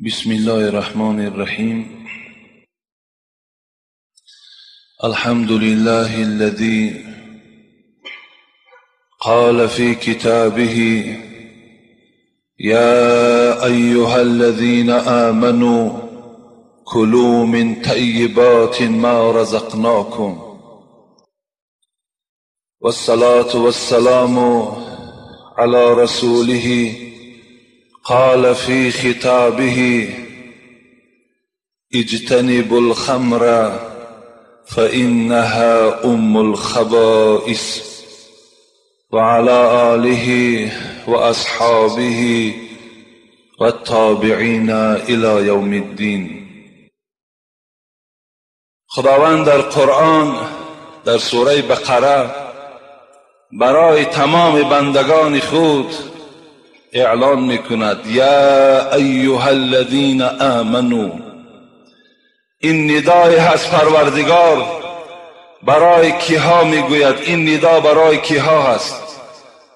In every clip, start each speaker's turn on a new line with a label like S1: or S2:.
S1: بسم الله الرحمن الرحيم. الحمد لله الذي قال في كتابه: يا أيها الذين آمنوا كلوا من طيبات ما رزقناكم. والصلاة والسلام على رسوله قال في خطابه: اجتنبوا الخمر فإنها أم الخبائث. وعلى آله وأصحابه والتابعين إلى يوم الدين. خداوند در قرآن در سوره بقره برای تمام بندگان خود اعلان میکند: یا ایها الذین آمنوا. این ندای هست پروردگار برای کیها میگوید؟ این ندا برای کیها هست؟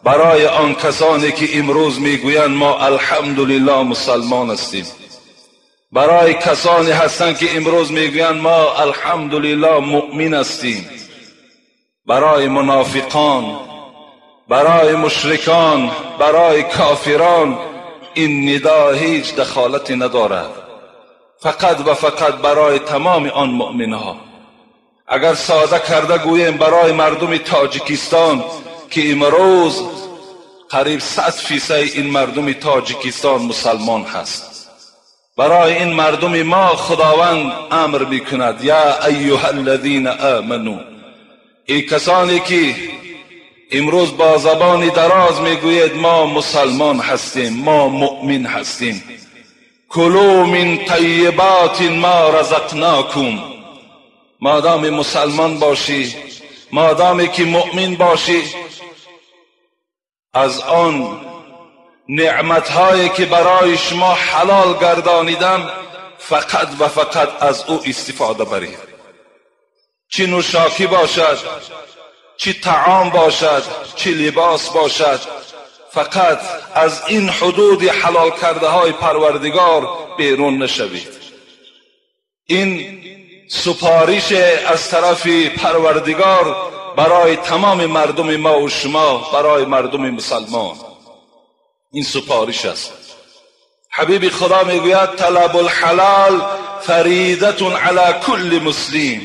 S1: برای آن کسانی که امروز میگویند ما الحمدلله مسلمان هستیم. برای کسانی هستند که امروز میگویند ما الحمدلله مؤمن هستیم. برای منافقان، برای مشرکان، برای کافران این ندا هیچ دخالتی ندارد، فقط و فقط برای تمام آن مؤمنها. اگر ساده کرده گوییم برای مردم تاجیکستان که امروز قریب 100% این مردم تاجیکستان مسلمان هست، برای این مردم ما خداوند امر میکند: یا ایها الذین آمنوا. ای کسانی که امروز با زبان دراز میگوید ما مسلمان هستیم، ما مؤمن هستیم، کلوا من طیبات ما رزقناکم. مادام مسلمان باشی، مادامی که مؤمن باشی، از آن نعمتهایی که برای شما حلال گردانیدم فقط و فقط از او استفاده برید. چی نوشاکی باشد، چی طعام باشد، چی لباس باشد، فقط از این حدود حلال کرده های پروردگار بیرون نشوید. این سپارش از طرف پروردگار برای تمام مردم ما و شما، برای مردم مسلمان این سپارش است. حبیب خدا میگوید: طلب الحلال فریضة علی کل مسلم.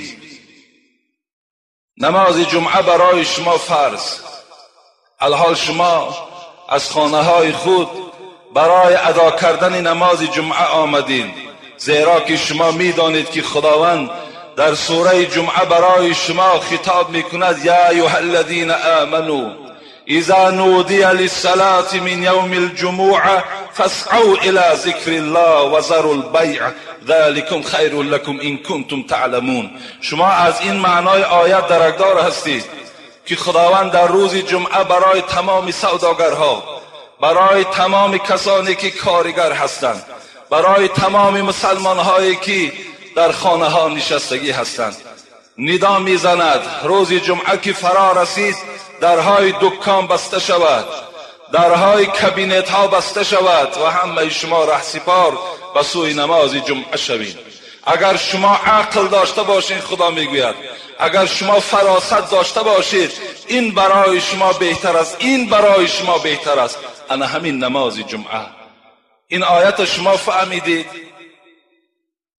S1: نماز جمعه برای شما فرض. الحال شما از خانه های خود برای ادا کردن نماز جمعه آمدین، زیرا که شما میدانید که خداوند در سوره جمعه برای شما خطاب میکند: یا ایها الذین آمنوا اذا نودی للصلاة من یوم الجمعة فاسعوا الى ذکر الله وذروا البیع ذلکم خیر لکم ان کنتم تعلمون. شما از این معنای آیت درکدار هستید که خداوند در روز جمعه برای تمام سوداگرها، برای تمام کسانی که کارگر هستند، برای تمام مسلمان هایی که در خانه ها نشستگی هستند ندا میزند. روز جمعه که فرا رسید درهای دکان بسته شود، درهای کابینت ها بسته شود و همه شما رهسپار به سوی نماز جمعه شوید. اگر شما عقل داشته باشین، خدا میگوید اگر شما فراست داشته باشید، این برای شما بهتر است، این برای شما بهتر است. انا همین نماز جمعه. این آیت شما فهمیدید؟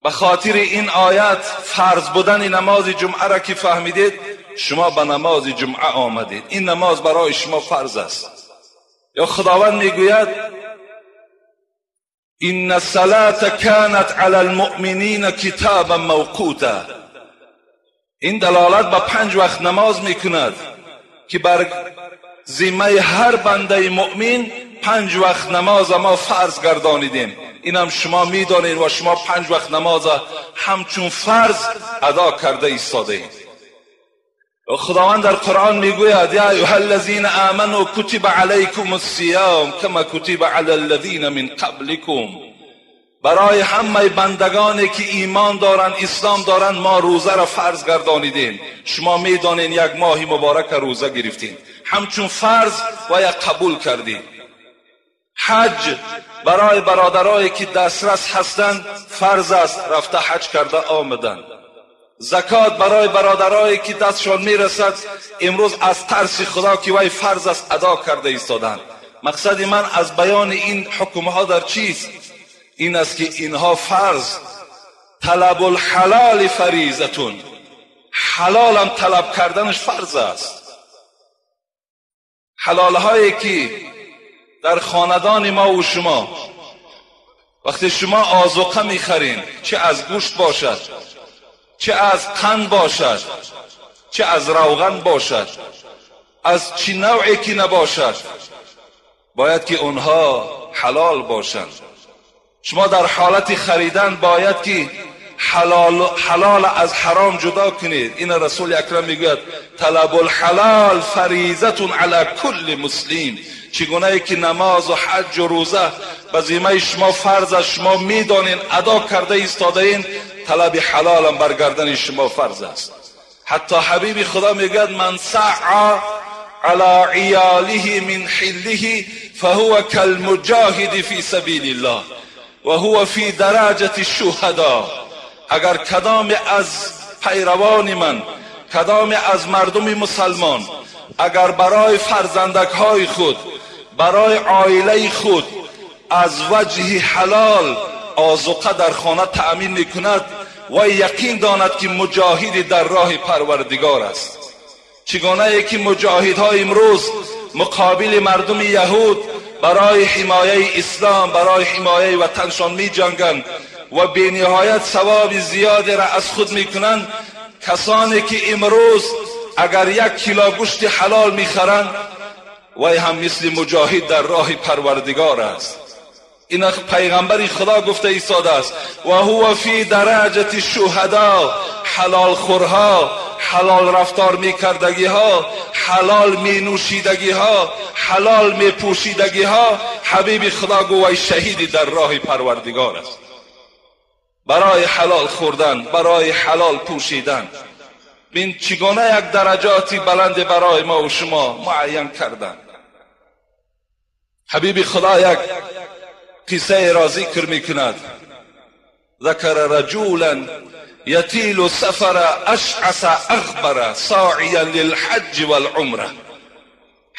S1: به خاطر این آیت فرض بودن نماز جمعه را که فهمیدید، شما به نماز جمعه آمدید. این نماز برای شما فرض است. یا خداوند میگوید: ان الصلاة كانت علی المؤمنین کتابا موقوتا. این دلالت به 5 وقت نماز میکند که بر ذمه هر بنده مؤمن 5 وقت نماز ما فرض گردانیدیم. اینم شما میدانید و شما 5 وقت نماز همچون فرض ادا کرده ایستاده اید. خداوند در قرآن میگوید: یا ایها الذین آمنوا کتب علیکم الصیام کما کتب علی الذین من قبلکم. برای همه بندگانی که ایمان دارند، اسلام دارند، ما روزه را فرض گردانیدیم. شما میدانید یک ماه مبارک روزه گرفتین، همچون فرض و یک قبول کردین. Ҳаҷ барои бародарое ки дастрас ҳастанд фарз аст, рафта ҳаҷ карда омаданд. Закот барои бародарое ки дастшон мерасад, имрӯз аз тарси Худо ки вай фарз аст адо карда истоданд. Мақсади ман аз баёни ин ҳукмҳо дар чист? Ин аст ки инҳо фарз. Талабул ҳалол фаризатун, ҳалолам талаб карданаш фарз аст. Ҳалолҳое ки дар хонадони мо ва шумо вақте шумо озуқа мехарین, чه аз гӯшт бошад, чه аз қанд бошад, чه аз равған бошад, аз чӣ навъе ки набошад, бояд ки онҳо ҳалол бошанд. Шумо дар ҳолати харидан бояд ки ҳалол аз ҳаром ҷудо кунед. Ин Расули Акрам мегӯяд: талабул ҳалол фаризатун ала кулли муслим. Чигунае ки намоз ва ҳаҷ ва рӯза ба зиммаи шумо фарз аст, шумо медонед, адо карда истодаин, талаби ҳалолам бар гардани шумо фарз аст. Ҳатто ҳабиби Худо мегӯяд: ман саъа ала иёлиҳи мин ҳиллиҳи фаҳува калмуҷоҳиди фи сабилиллоҳ ва ҳува фи дараҷати шуҳадо. Агар кадоме аз пайравони ман, кадоме аз мардуми мусалмон агар барои фарзандакҳои худ, барои оилаи худ аз ваҷҳи ҳалол озуқа дар хона таъмин мекунад, вай яқин донад ки муҷоҳиди дар роҳи Парвардигор аст. Чигунае ки муҷоҳидҳо имрӯз муқобили мардуми яҳуд барои ҳимояи ислом, барои ҳимояи ватаншон меҷанганд ва бениҳоят савоби зиёдеро аз худ мекунанд, касоне ки имрӯз агар як кило гӯшти ҳалол мехаранд, вай ҳам мисли муҷоҳид дар роҳи Парвардигор аст. Ин пайғамбари Худо гуфта истодааст: ва ҳува фи дараҷати шуҳадо. Ҳалолхӯрҳо, ҳалол рафтор мекардагиҳо, ҳалол менӯшидагиҳо, ҳалол мепӯшидагиҳо, ҳабиби Худо гӯ вай шаҳиди дар роҳи Парвардигор аст. Барои ҳалол хӯрдан, барои ҳалол пӯшидан, бин чигуна як дараҷоти баланде барои мо ва шумо муайян карданд. Ҳабиби Худо як қиссаеро зикр мекунад: ذکر رجولا یطیل السفر اشعث اغبر ساعیا للحج والعمره.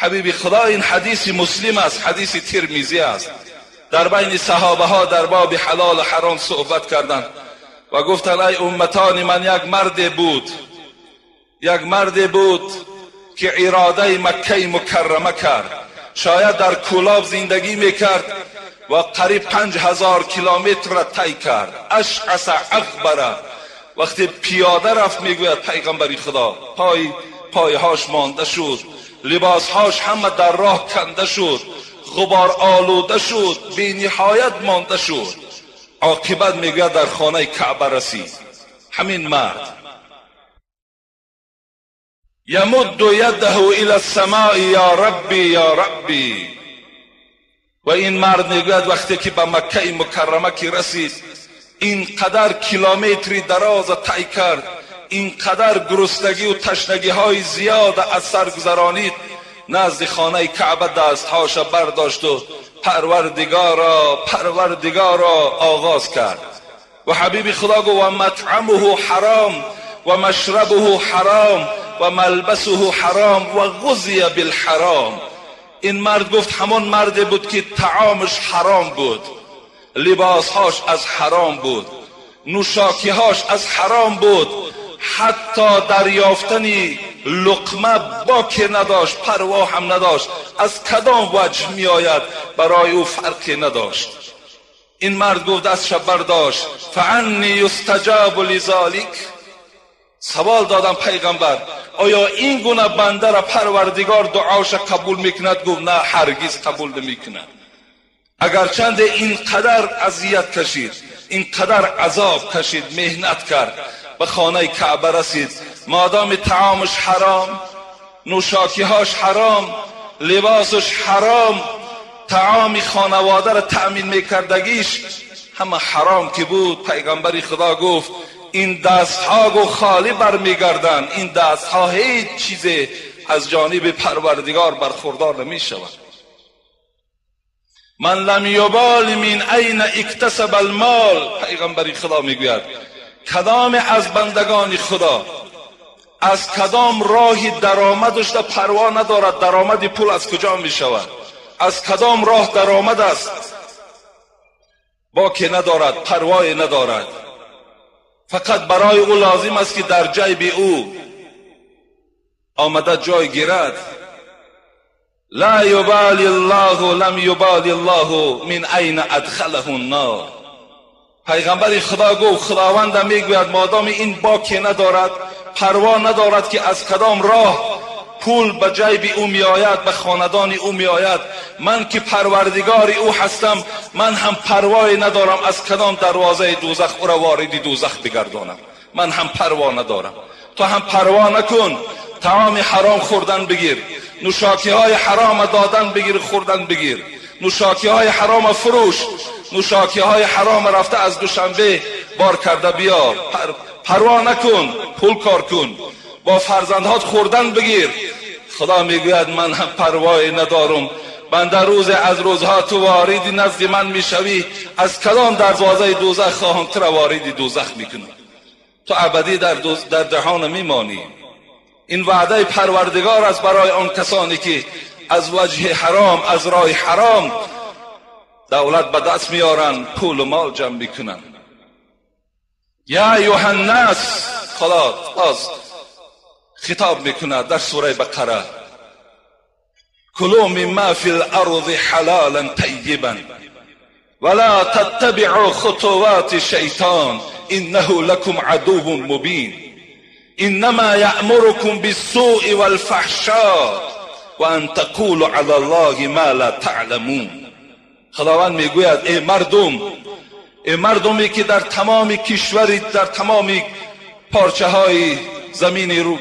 S1: حبیب خدا این حدیث مسلم است، حدیث ترمیزی است. در بین صحابه ها در باب حلال و حرام صحبت کردند و گفتند: ای امتان من، یک مرد بود که اراده مکه مکرمه کرد، شاید در کولاب زندگی میکرد و قریب 5000 کیلومتر را طی کرد. اشعث اغبره، وقتی پیاده رفت میگوید پیغمبری خدا پایهاش مانده شد، لباسهاش همه در راه کنده شد، غبار آلوده شد، بی نهایت مانده شد. عاقبت میگوید در خانه کعبه رسید. همین مرد یمد یده الی السماء یا ربی یا ربی. و این مرد میگوید وقتی که به مکه مکرمه که رسید، اینقدر کیلومتری دراز طی کرد، اینقدر گرسنگی و تشنگی های زیاد از سر گذرانید، نزد خانه کعبه دستهاش برداشت و پروردگارا پروردگارا آغاز کرد. و حبیب خدا گفت: و مطعمه حرام و مشربه حرام و ملبسه حرام و غذی بالحرام. این مرد گفت همان مرد بود که طعامش حرام بود، لباسهاش از حرام بود، نوشاکیهاش از حرام بود، حتی دریافتن لقمه باک نداشت، پروا هم نداشت، از کدام وجه می آید برای او فرقی نداشت. این مرد گفت دستش برداشت: فانی یستجاب لذلک. سوال دادم پیغمبر، آیا این گونه بنده را پروردگار دعاش قبول میکند؟ گفت نه، هرگز قبول نمیکند. اگرچند اینقدر اذیت کشید، اینقدر عذاب کشید، مهنت کرد، به خانه کعبه رسید، مادام طعامش حرام، نوشاکیهاش حرام، لباسش حرام، طعام خانواده را تأمین میکردگیش همه حرام که بود، پیغمبر خدا گفت این دستها گو خالی برمیگردند، این دستها هیچ چیز از جانب پروردگار برخوردار نمیشود. من لم یبال من این اکتسب المال، پیغمبر خدا میگوید کدام از بندگان خدا از کدام راه درآمدش پروا ندارد، درآمد پول از کجا میشود، از کدام راه درآمد است، باکی ندارد، پروای ندارد، فقط برای او لازم است که در جیب او آمده جای گیرد. لا یبالی الله لم یبالی الله من این ادخله النار. پیغمبر خدا گفت خداوند میگوید مادام این باکی ندارد، پروا ندارد که از کدام راه پول به جیب او میآید، به خاندان او میآید، من که پروردگار او هستم، من هم پروای ندارم از کدام دروازه دوزخ او را وارد دوزخ بگردانم، من هم پروا ندارم. تو هم پروا نکن، طعام حرام خوردن بگیر، نوشاکی های حرام دادن بگیر، خوردن بگیر، نوشاکی های حرام فروش، نوشاکی های حرام رفته از دوشنبه بار کرده بیار، پروا نکن، پول کار کن، با فرزندهات خوردن بگیر. خدا میگوید من هم پروای ندارم، بنده روز از روزها تو وارد نزد من میشوی، از کدام دروازه دوزخ خواهم تو را وارد دوزخ میکنم، تو ابدی در دهان میمانی. این وعده پروردگار است برای آن کسانی که از وجه حرام، از راه حرام دولت به دست میارن، پول و مال جمع میکنن. یا ایها الناس، خدا باز خطاب میکند در سوره بقره، کلوا مما فی الارض حلالا طیبا ولا تتبعوا خطوات الشیطان انه لکم عدو مبین انما یأمرکم بالسوء والفحشاء وان تقولوا علی الله ما لا تعلمون. خداوند میگوید ای مردم، ای مردمی که در تمام کشوری، در تمام پارچه های زمین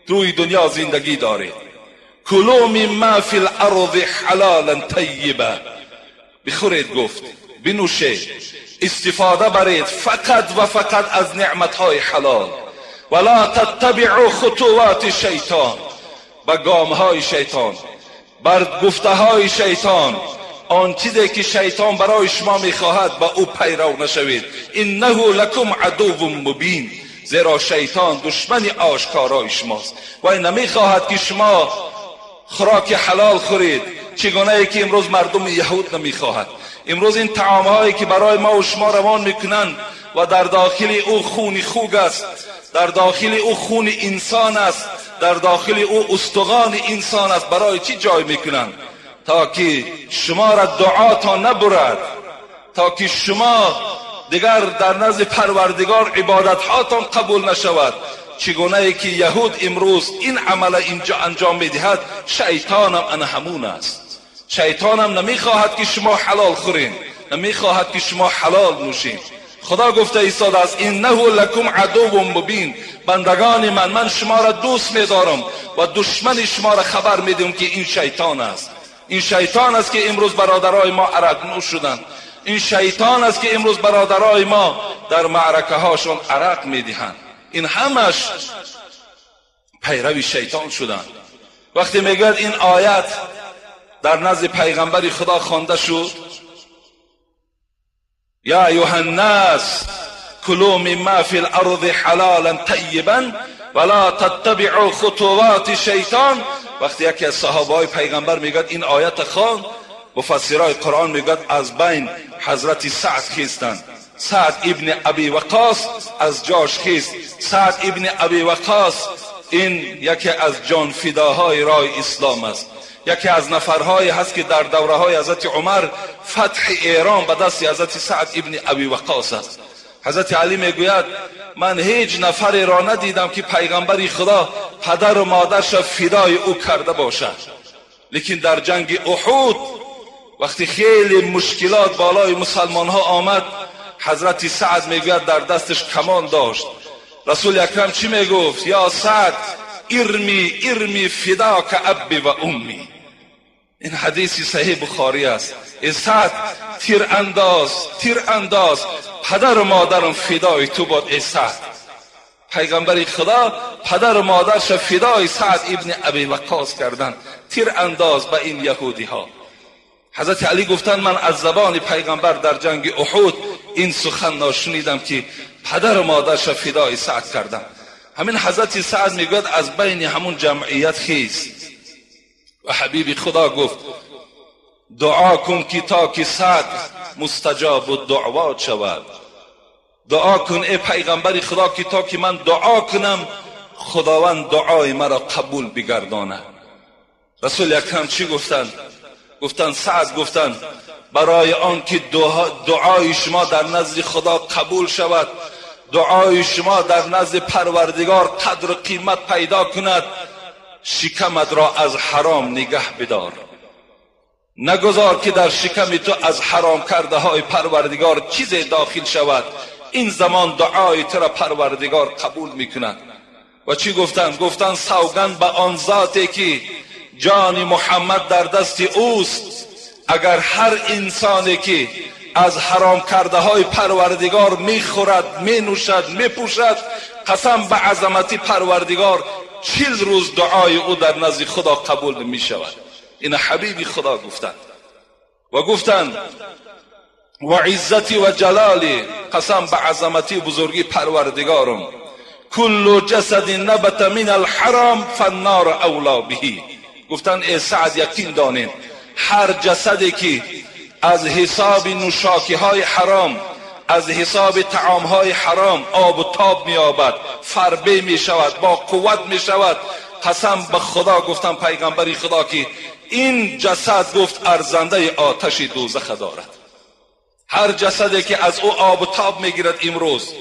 S1: روی دنیا زندگی دارید، کلوا مما فی الارض حلالا طیبا، بخورید، گفت بنوشید، استفاده برید فقط و فقط از نعمتهای حلال. ولا تتبعوا خطوات الشیطان، به گامهای شیطان، بر گفته های شیطان، آن چیزی که شیطان برای شما میخواهد به او پیرو نشوید. انه لکم عدو مبین، زیرا شیطان دشمن آشکارای شماست و نمیخواهد که شما خوراک حلال خورید، چگونه ای که امروز مردم یهود نمیخواهد. امروز این طعامهایی که برای ما و شما روان میکنند و در داخل او خون خوگ است، در داخل او خون انسان است، در داخل او استخوان انسان است، برای چی جای میکنند؟ تا که شما را دعا تا نبرد، تا که شما دیگر در نزد پروردگار عبادت هاتان قبول نشود. چگونه ای که یهود امروز این عمل اینجا انجام میدهد، شیطانم انا همون است. شیطانم نمیخواهد که شما حلال خورین، نمیخواهد که شما حلال نوشین. خدا گفته ایستاده است انه لکم عدو مبین، بندگان من، من شما را دوست میدارم و دشمن شما را خبر میدم که این شیطان است. این شیطان است که امروز برادرای ما عرق نوش شدند. این شیطان است که امروز برادرای ما در معرکه هاشون عرق میدهند. این همش پیروی شیطان شدند. وقتی میگوید این آیت در نزد پیغمبر خدا خوانده شد، یا ایها الناس کلوا مما فی الارض حلالا طیبا ولا تتبعوا خطوات الشیطان، وقتی یکی از صحابه های پیغمبر میگوید این آیت خواند، مفسرای قرآن میگوید از بین حضرت سعد خیستند. سعد ابن ابی وقاص از جاش خیست. سعد ابن ابی وقاص این یکی از جان فداهای راه اسلام است، یکی از نفرهایی هست که در دوره های حضرت عمر فتح ایران به دست حضرت سعد ابن ابی وقاص است. حضرت علی میگوید من هیچ نفری را ندیدم که پیغمبر خدا پدر و مادرش فدای او کرده باشد، لیکن در جنگ احد وقتی خیلی مشکلات بالای مسلمان ها آمد، حضرت سعد میگوید در دستش کمان داشت. رسول اکرم چی میگفت؟ یا سعد ارمی ارمی فداک ابی و امی. این حدیث صحیح بخاری است. ای سعد تیر انداز، تیر انداز، پدر و مادرم فدای تو باد. ای سعد، پیغمبر خدا پدر و مادرش فدای سعد ابن ابی وقاص کردند. تیر انداز به این یهودی ها. حضرت علی گفتند من از زبان پیغمبر در جنگ احد این سخن ناشنیدم که پدر و مادرش فدای سعد کردم. همین حضرت سعد میگوید از بین همون جمعیت خیست و حبیب خدا گفت دعا کن که تا که سعد مستجاب الدعوات شود. دعا کن ای پیغمبر خدا که تا که من دعا کنم خداوند دعای مرا قبول بگرداند. رسول اکرم چی گفتند؟ گفتند سعد، گفتند برای آن که دعای شما در نزد خدا قبول شود، دعای شما در نزد پروردگار قدر و قیمت پیدا کند، شکمت را از حرام نگه بدار. نگذار که در شکم تو از حرام کرده های پروردگار چیز داخل شود. این زمان دعای تو را پروردگار قبول میکند. و چی گفتند؟ گفتند سوگند به آن ذاتی که جان محمد در دست اوست، اگر هر انسانی که از حرام کرده های پروردگار میخورد، مینوشد، میپوشد، قسم به عظمت پروردگار 40 روز دعای او در نزد خدا قبول میشود. این حبیب خدا گفتند. و گفتند و عزتی و جلالی، قسم به عظمتی بزرگی پروردگارم، کل جسد نبت من الحرام فالنار اولا به. گفتند ای سعد یقین دانین هر جسدی که از حساب نوشاکی های حرام، از حساب طعام های حرام آب و تاب می‌یابد، فربه میشود، با قوت میشود، قسم به خدا گفتم پیغمبر خدا که این جسد گفت ارزنده آتش دوزخ دارد. هر جسدی که از او آب و تاب میگیرد امروز،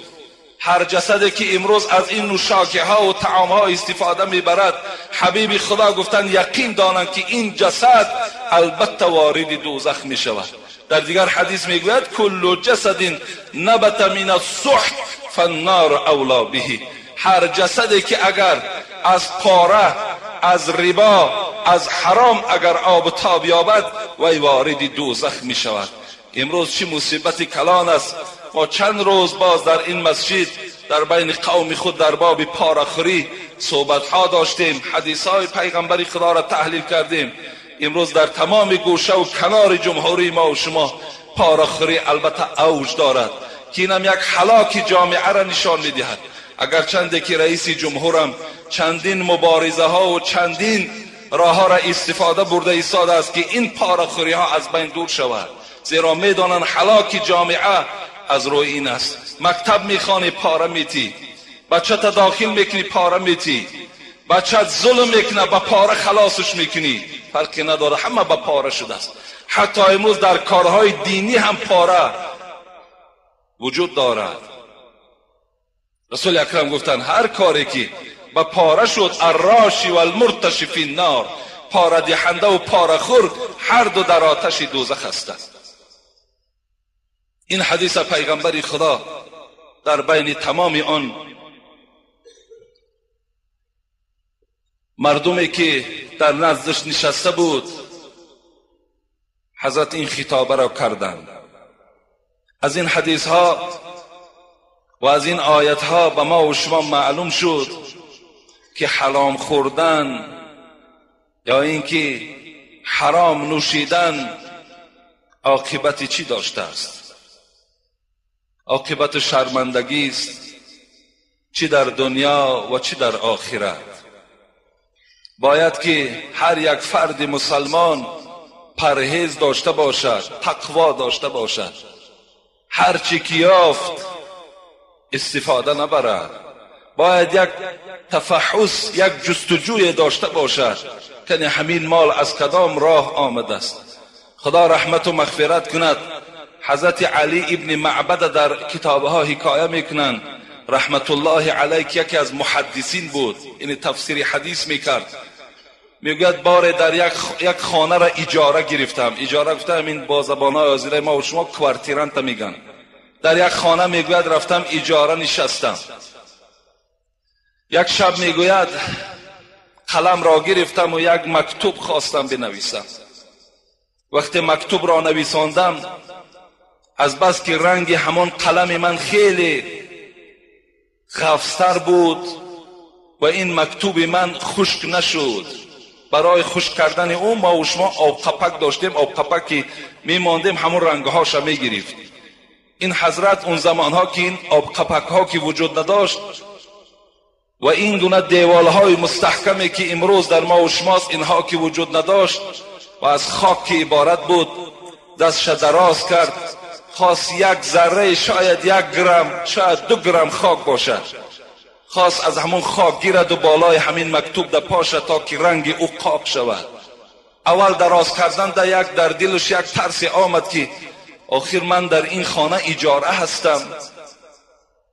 S1: هر جسدی که امروز از این نوشاکی ها و طعام ها استفاده میبرد، حبیب خدا گفتن یقین دانند که این جسد البته وارد دوزخ میشود. در دیگر حدیث میگوید کل جسد نبت من السحت فالنار اولا به. هر جسدی که اگر از پاره، از ربا، از حرام اگر آب و تاب یابد، وی وارد دوزخ میشود. امروز چه مصیبت کلان است. ما چند روز باز در این مسجد در بین قوم خود در باب پاره‌خوری صحبت ها داشتیم، حدیث های پیغمبر خدا را تحلیل کردیم. امروز در تمام گوشه و کنار جمهوری ما و شما پاره‌خوری البته اوج دارد که اینم یک هلاک جامعه را نشان میدهد. اگر چنده که رئیس جمهورم چندین مبارزه ها و چندین راه ها را استفاده برده ایستاده است که این پاره‌خوری ها از بین دور شود، زیرا میدانند هلاک جامعه از روی این است. مکتب میخوانی پاره میتی، بچه تا داخل میکنی پاره میتی، بچه ظلم میکنه با پاره خلاصش میکنی، فرقی نداره، همه با پاره شده است. حتی امروز در کارهای دینی هم پاره وجود دارد. رسول اکرم گفتن هر کاری که با پاره شد، الراشی و المرتشی فی النار، پاره دهنده و پاره خور هر دو در آتش دوزخ هستند. این حدیث پیغمبر خدا در بین تمام آن مردمی که در نزدش نشسته بود، حضرت این خطابه را کردند. از این حدیث ها و از این آیت ها به ما و شما معلوم شد که حرام خوردن یا اینکه حرام نوشیدن عاقبت چی داشته است؟ عاقبت شرمندگی است، چی در دنیا و چی در آخرت. باید که هر یک فرد مسلمان پرهیز داشته باشد، تقوا داشته باشد، هر چی که یافت استفاده نبرد. باید یک تفحص، یک جستجوی داشته باشد که همین مال از کدام راه آمده است. خدا رحمت و مغفرت کند حضرت علی ابن معبد در کتابها حکایه میکنند رحمت الله علیه، یکی از محدثین بود، این تفسیر حدیث میکرد. میگوید بار در یک خانه را اجاره گرفتم. اجاره گفتم این با زبانهای آذری ما و شما کوارتیرانت میگن. در یک خانه میگوید رفتم اجاره نشستم. یک شب میگوید قلم را گرفتم و یک مکتوب خواستم بنویسم. وقتی مکتوب را نویساندم، از بس که رنگ همان قلم من خیلی غفصتر بود و این مکتوب من خشک نشد، برای خشک کردن او ما و شما آب قپک داشتیم، آب قپک که میماندیم همون رنگهاش میگرفت. این حضرت اون زمانها که این آب قپک ها که وجود نداشت و این گونه دیوالهای مستحکمی که امروز در ما و شماست اینها که وجود نداشت و از خاک که عبارت بود، دستش دراز کرد، خواست یک ذره، شاید 1 گرم، شاید 2 گرم خاک باشد، خواست از همون خاک گیرد و بالای همین مکتوب در پاشه تا که رنگ او قاپ شود. اول دراز کردن در یک در دلش یک ترس آمد که آخر من در این خانه اجاره هستم،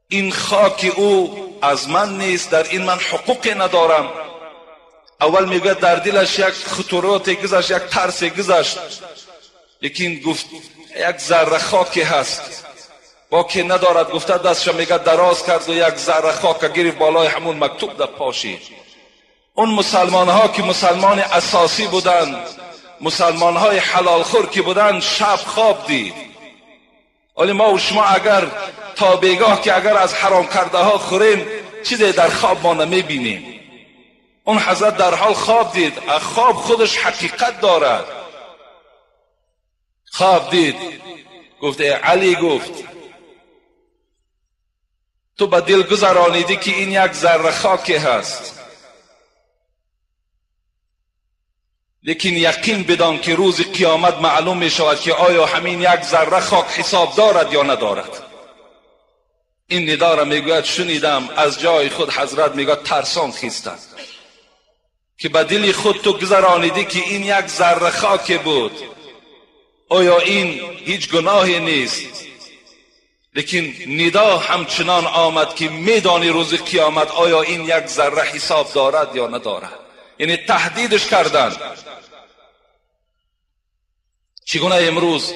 S1: این خاک او از من نیست، در این من حقوق ندارم. اول میگه در دلش یک خطرات گذشت، یک ترس گذشت، لیکن گفت یک ذره خاکی هست با که ندارد. گفته دستش میگه دراز کرد و یک ذره خاک گرفت بالای همون مکتوب در پاشید. اون مسلمان ها که مسلمان اساسی بودند، مسلمان های حلال خور که بودند، شب خواب دید. ولی ما و شما اگر تا بیگاه که اگر از حرام کرده ها خوریم چیزی در خواب ما نمیبینیم. اون حضرت در حال خواب دید، خواب خودش حقیقت دارد. خواب دید، گفت ای علی، گفت تو به دل گذرانیدی که این یک ذره خاکی هست، لیکن یقین بدان که روز قیامت معلوم می شود که آیا همین یک ذره خاک حساب دارد یا ندارد. این ندا را میگوید شنیدم از جای خود حضرت میگوید ترسان خیستم که به دل خود تو گذرانیدی که این یک ذره خاک بود، آیا این هیچ گناهی نیست؟ لیکن ندا همچنان آمد که میدانی روز قیامت آیا این یک ذره حساب دارد یا ندارد. یعنی تهدیدش کردن. چگونه امروز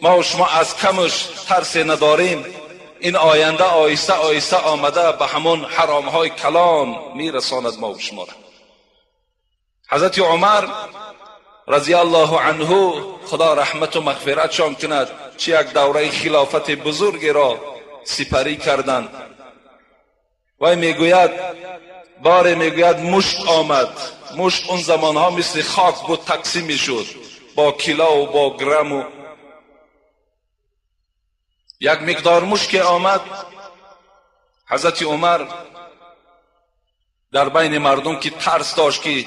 S1: ما و شما از کمش ترس نداریم، این آینده آیسته آیسته آمده به همون حرامهای کلان میرساند ما و شما را. حضرت عمر رضی الله عنه، خدا رحمت و مغفرتشان کند، چه یک دوره خلافت بزرگی را سپری کردند. وی میگوید باره میگوید مشت آمد. مشت اون زمانها مثل خاک بود، تقسیم میشد با کیلا و با گرم و یک مقدار مشت که آمد، حضرت عمر در بین مردم که ترس داشت که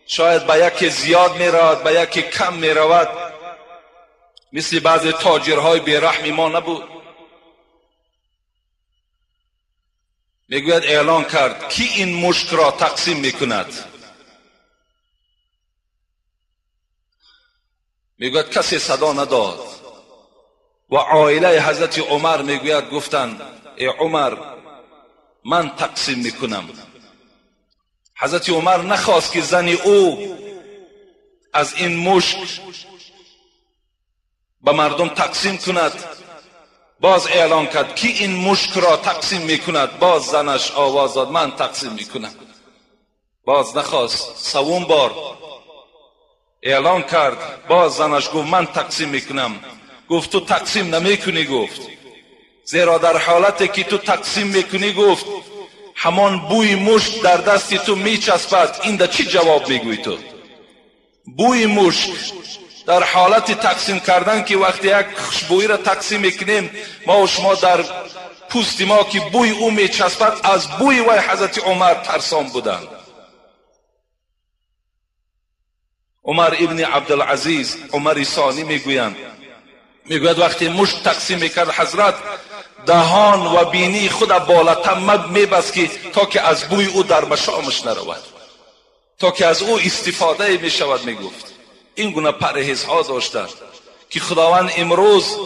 S1: شاید به یکی زیاد میرود به یکی کم میرود، مثل بعضی تاجرهای بیرحمی ما نبود، میگوید اعلان کرد کی این مشک را تقسیم میکند. میگوید کسی صدا نداد و عائله حضرت عمر میگوید گفتند ای عمر من تقسیم میکنم. حضرت عمر نخواست که زن او از این مشک به مردم تقسیم کند. باز اعلان کرد کی این مشک را تقسیم میکند. باز زنش آواز داد من تقسیم میکنم. باز نخواست. سوم بار اعلان کرد، باز زنش گفت من تقسیم میکنم. گفت تو تقسیم نمیکنی. گفت زیرا در حالتی که تو تقسیم میکنی، گفت همان بوی مشک در دستی تو میچسبد. این در چی جواب میگوی تو؟ بوی مشک در حالت تقسیم کردن که وقتی یک خوشبویی را تقسیم میکنیم ما و شما در پوست ما که بوی او میچسبد، از بوی وی حضرت عمر ترسان بودند. عمر ابن عبدالعزیز، عمر ثانی میگویند، میگوید وقتی مشت تقسیم میکرد حضرت دهان و بینی خود بالاتر میبست که تا که از بوی او در مشامش نرود، تا که از او استفاده میشود. میگفت این گونه پرهیزها داشتند که خداوند امروز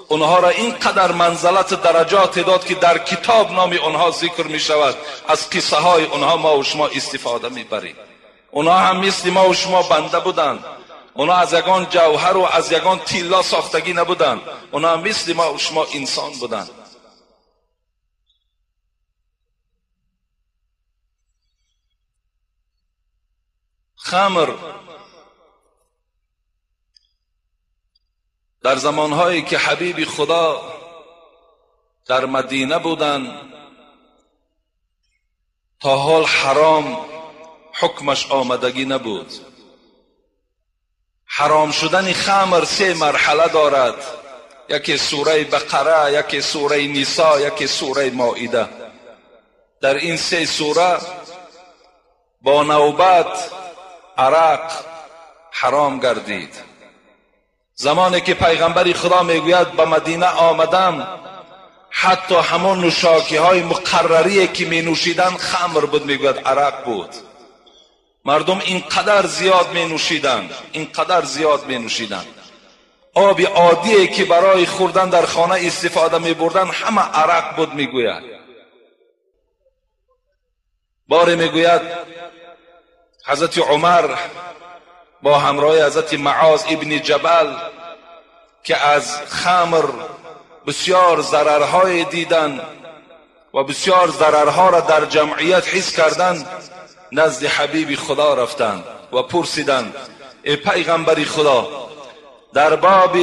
S1: اونها را اینقدر منزلت درجات داد که در کتاب نام اونها ذکر می شود. از قصه های اونها ما و شما استفاده می بریم. اونها هم مثل ما و شما بنده بودند. اونها از یگان جوهر و از یگان تیلا ساختگی نبودند. اونها هم مثل ما و شما انسان بودند. خمر در زمانهایی که حبیب خدا در مدینه بودند تا حال حرام حکمش آمدگی نبود. حرام شدن خمر سه مرحله دارد، یکی سوره بقره، یکی سوره نساء، یکی سوره مائده. در این سه سوره با نوبت عرق حرام گردید. زمانی که پیغمبر خدا میگوید به مدینه آمدم، حتی همون نوشاکی های مقرری که می نوشیدن خمر بود، میگوید عرق بود. مردم اینقدر زیاد می نوشیدن، اینقدر زیاد می نوشیدن. آب عادی که برای خوردن در خانه استفاده می بردن همه عرق بود، میگوید. باری میگوید حضرت عمر با همراه حضرت معاذ ابن جبل که از خمر بسیار ضررهای دیدن و بسیار ضررها را در جمعیت حس کردند، نزد حبیب خدا رفتند و پرسیدند ای پیغمبر خدا، در باب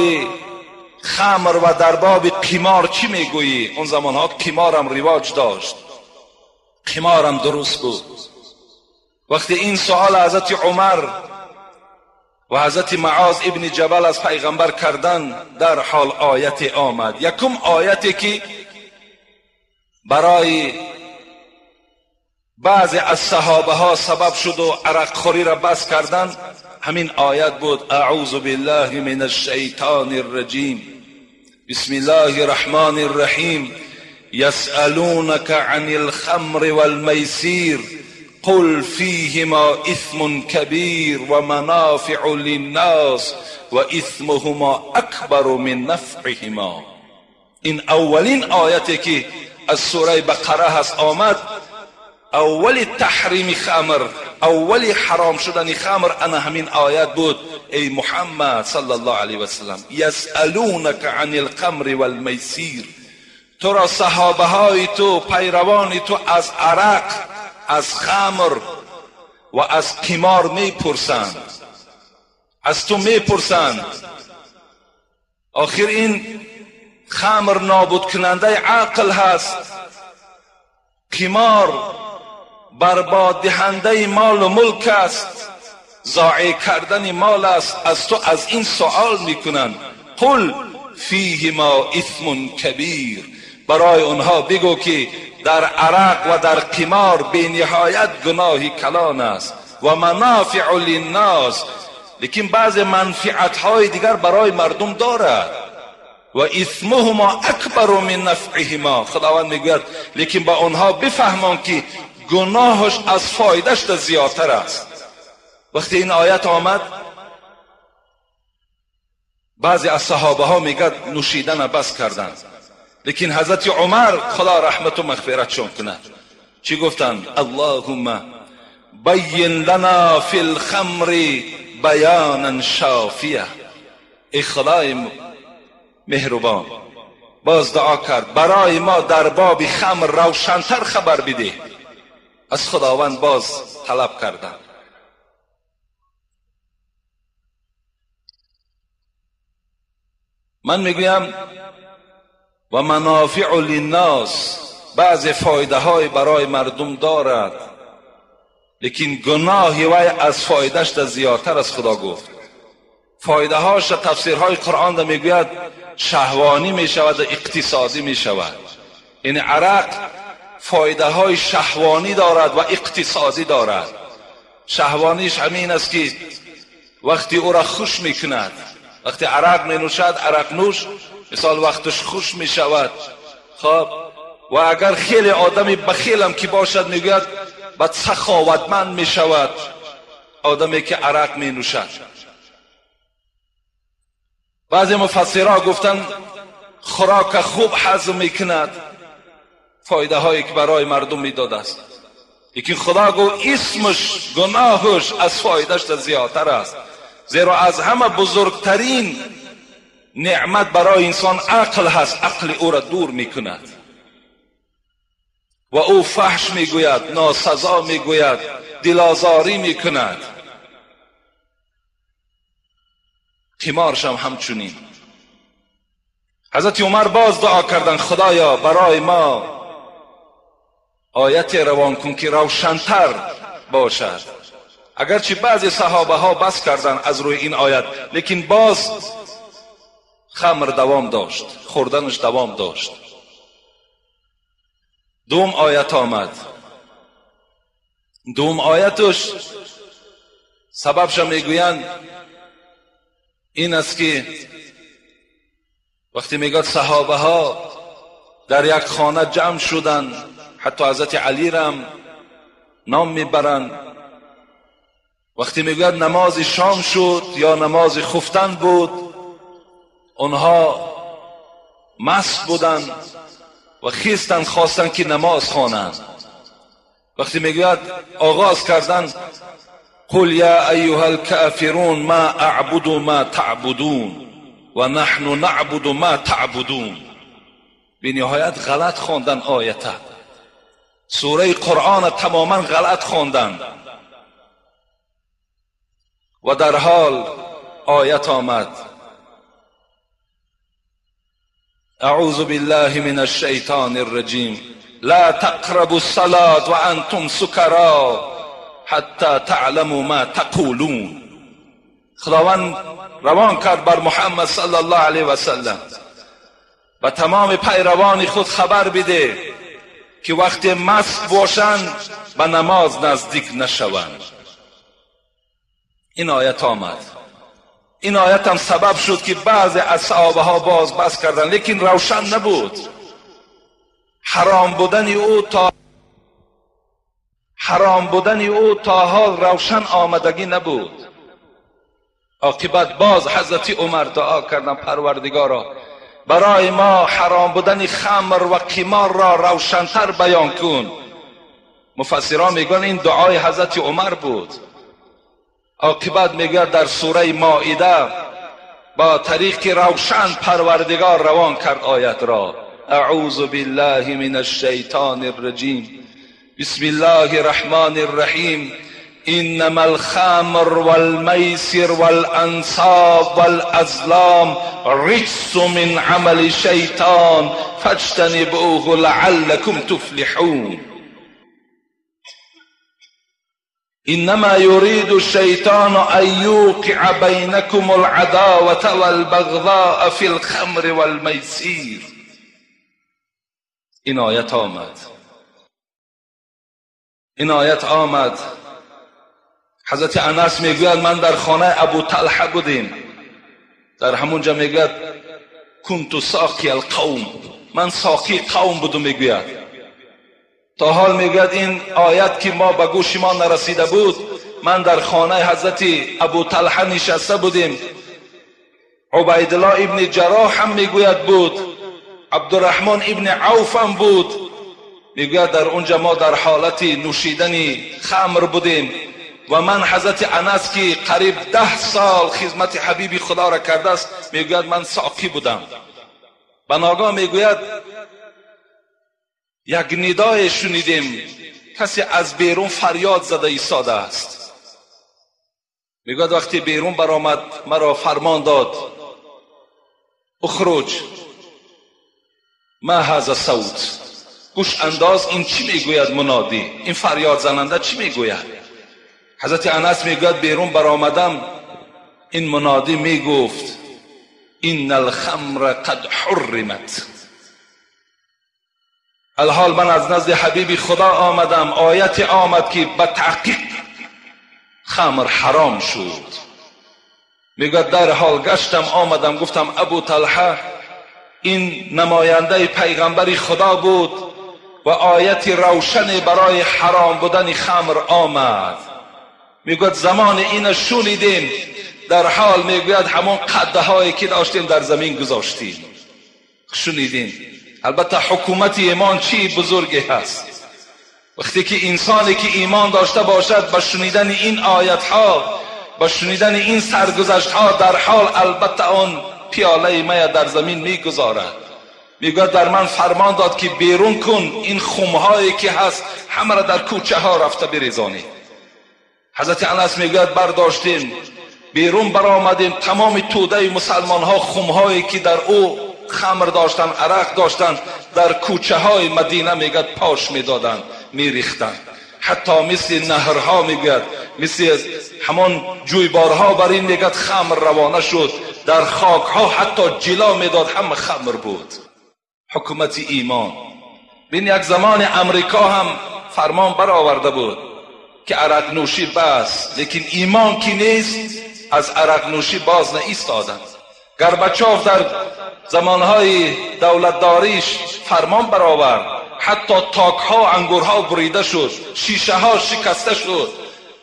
S1: خمر و در باب قمار چی میگویی؟ اون زمانها قمارم رواج داشت، قمارم درست بود. وقتی این سوال حضرت عمر و حضرت معاذ ابن جبل از پیغمبر کردن، در حال آیت آمد. یکم آیتی که برای بعضی از صحابه ها سبب شد و عرق خوری را بس کردن، همین آیت بود: اعوذ بالله من الشیطان الرجیم، بسم الله الرحمن الرحیم، یسألونک عن الخمر والمیسیر قل فيهما إثم كبير ومنافع للناس وإثمهما أكبر من نفعهما. این اولین آیتی که از سوره بقره هست آمد، اول تحریم خمر، اول حرام شدن خمر، انا همین آیت بود. ای محمد صلی الله علیه و سلم، یسألونک عن الخمر والمیسیر، تو را صحابه های تو، پیروان تو از عرق، از خمر و از قمار میپرسند، از تو میپرسند. آخر این خمر نابود کننده عقل هست، قمار برباد دهنده مال و ملک است، ضایع کردن مال است. از تو از این سوال میکنند. قل فیهما اثم کبیر، برای آنها بگو که در عرق و در قمار بی نهایت گناه کلان است و منافع للناس، لیکن بعض منفعت های دیگر برای مردم دارد. و اثمهما اکبر من نفعهما، خداوند میگوید لیکن با آنها بفهمان که گناهش از فایدهش زیادتر است. وقتی این آیت آمد، بعضی از صحابه ها میگد نوشیدن بس کردند، لیکن حضرت عمر خدا رحمت و مغفرتشون کند چی گفتند؟ اللهم بین لنا فی الخمر بیانا شافیه. ای خدای مهربان، باز دعا کرد برای ما در باب خمر روشنتر خبر بده. از خداوند باز طلب کردند. من میگویم و منافع للناس، بعض فایده های برای مردم دارد، لیکن گناه وی از فایدهش زیادتر از خدا گفت. فایده هاش تفسیرهای قرآن میگوید شهوانی میشود و اقتصادی میشود. این عرق فایده های شهوانی دارد و اقتصادی دارد. شهوانیش همین است که وقتی او را خوش میکند، وقتی عرق می نوشد، عرق نوش مثال وقتش خوش می شود. خب و اگر خیلی آدمی بخیلم که باشد، میگوید بد سخاوتمند می شود آدمی که عرق می نوشد. بعضی مفسرها گفتن خوراک خوب هضم میکند، فایده هایی که برای مردم میداد است. لیکن خدا گفت اسمش، گناهش از فایدهش زیادتر است، زیرا از همه بزرگترین نعمت برای انسان عقل هست. عقل او را دور میکند و او فحش میگوید، ناسزا میگوید، دلازاری میکند. قمارش هم همچنین. حضرت عمر باز دعا کردن خدایا برای ما آیت روان کن که روشنتر باشد. اگرچه بعضی صحابه ها بس کردن از روی این آیت، لیکن باز خمر دوام داشت، خوردنش دوام داشت. دوم آیت آمد. دوم آیتش سببش میگویند این است که وقتی میگوید صحابه ها در یک خانه جمع شدند، حتی حضرت علی را هم نام میبرند، وقتی میگوید نماز شام شد یا نماز خفتن بود، آنها مست بودند و خیستند، خواستند که نماز خوانند. وقتی میگوید آغاز کردند قل یا ایها الکافرون ما اعبد ما تعبدون و نحن نعبد ما تعبدون. به نهایت غلط خواندن آیت، سوره قرآن تماما غلط خواندن و در حال آیت آمد اعوذ بالله من الشیطان الرجیم لا تقربوا الصلاة وانتم سکرا حتی تعلموا ما تقولون. خداوند روان کرد بر محمد صلی الله علیه و سلم و تمام پیروان خود خبر بده که وقتی مست باشند به نماز نزدیک نشوند. این آیت آمد. این آیت هم سبب شد که بعضی از صحابه ها باز بس کردند، لیکن روشن نبود. حرام بودن او تا حال روشن آمدگی نبود. عاقبت باز حضرت عمر دعا کردن پروردگارا برای ما حرام بودن خمر و قمار را روشنتر بیان کن. مفسران میگن این دعای حضرت عمر بود. عاقبت میگه در سوره مائده با طریق روشن پروردگار روان کرد آیت را. اعوذ بالله من الشیطان الرجیم بسم الله الرحمن الرحیم انما الخمر والمیسر والانصاب والازلام رجس من عمل الشیطان فاجتنبوه لعلکم تفلحون. انما يريد الشیطان ان یوقع بینکم العداوة والبغضاء فی الخمر والمیسیر. این آیت آمد. این آیت آمد. حضرت انس میگوید من در خانه ابو طلحه بودیم، در همونجا میگوید کنت ساقی القوم، من ساقی قوم بودم. میگوید تا حال میگوید این آیت که ما به گوش ما نرسیده بود، من در خانه حضرت ابو طلحه نشسته بودیم، عبیدالله ابن جراح هم میگوید بود، عبدالرحمن ابن عوف هم بود. میگوید در اونجا ما در حالت نوشیدن خمر بودیم و من حضرت انس که قریب 10 سال خدمت حبیب خدا را کرده است، میگوید من ساقی بودم. بناگاه میگوید یک ندای شنیدیم، کسی از بیرون فریاد زده ایستاده است. میگوید وقتی بیرون برآمد مرا فرمان داد اخرج ما هذا صوت، گوش انداز این چی میگوید منادی، این فریاد زننده چی میگوید. حضرت انس میگوید بیرون برآمدم، این منادی میگفت ان الخمر قد حرمت. الحال من از نزد حبیب خدا آمدم، آیت آمد که به تحقیق خمر حرام شد. میگوید در حال گشتم آمدم گفتم ابو طلحه این نماینده پیغمبر خدا بود و آیت روشن برای حرام بودن خمر آمد. میگوید زمان این شنیدیم، در حال میگوید همون قده هایی که داشتیم در زمین گذاشتیم. شنیدیم. البته حکومت ایمان چی بزرگی هست. وقتی که انسانی که ایمان داشته باشد با شنیدن این آیت ها، با شنیدن این سرگذشت ها، در حال البته آن پیاله می در زمین میگذارد. میگوید در من فرمان داد که بیرون کن این خمهایی که هست همه را در کوچه ها رفته بریزانی. حضرت انس میگوید برداشتیم بیرون برآمدیم، تمام توده مسلمان ها خمهایی که در او خمر داشتن، عرق داشتن، در کوچه های مدینه میگد پاش میدادن، میریختن. حتی مثل نهرها میگوید، مثل همان جویبارها بر این میگد خمر روانه شد، در خاکها حتی جلا میداد، همه خمر بود. حکومت ایمان. بین یک زمان امریکا هم فرمان برآورده بود که عرق نوشی بس، لیکن ایمان که نیست از عرق نوشی باز نایستادند. گربچاف در زمانهای دولتداریش فرمان برآورد، حتی تاکها انگورها بریده شد، شیشه ها شکسته شد،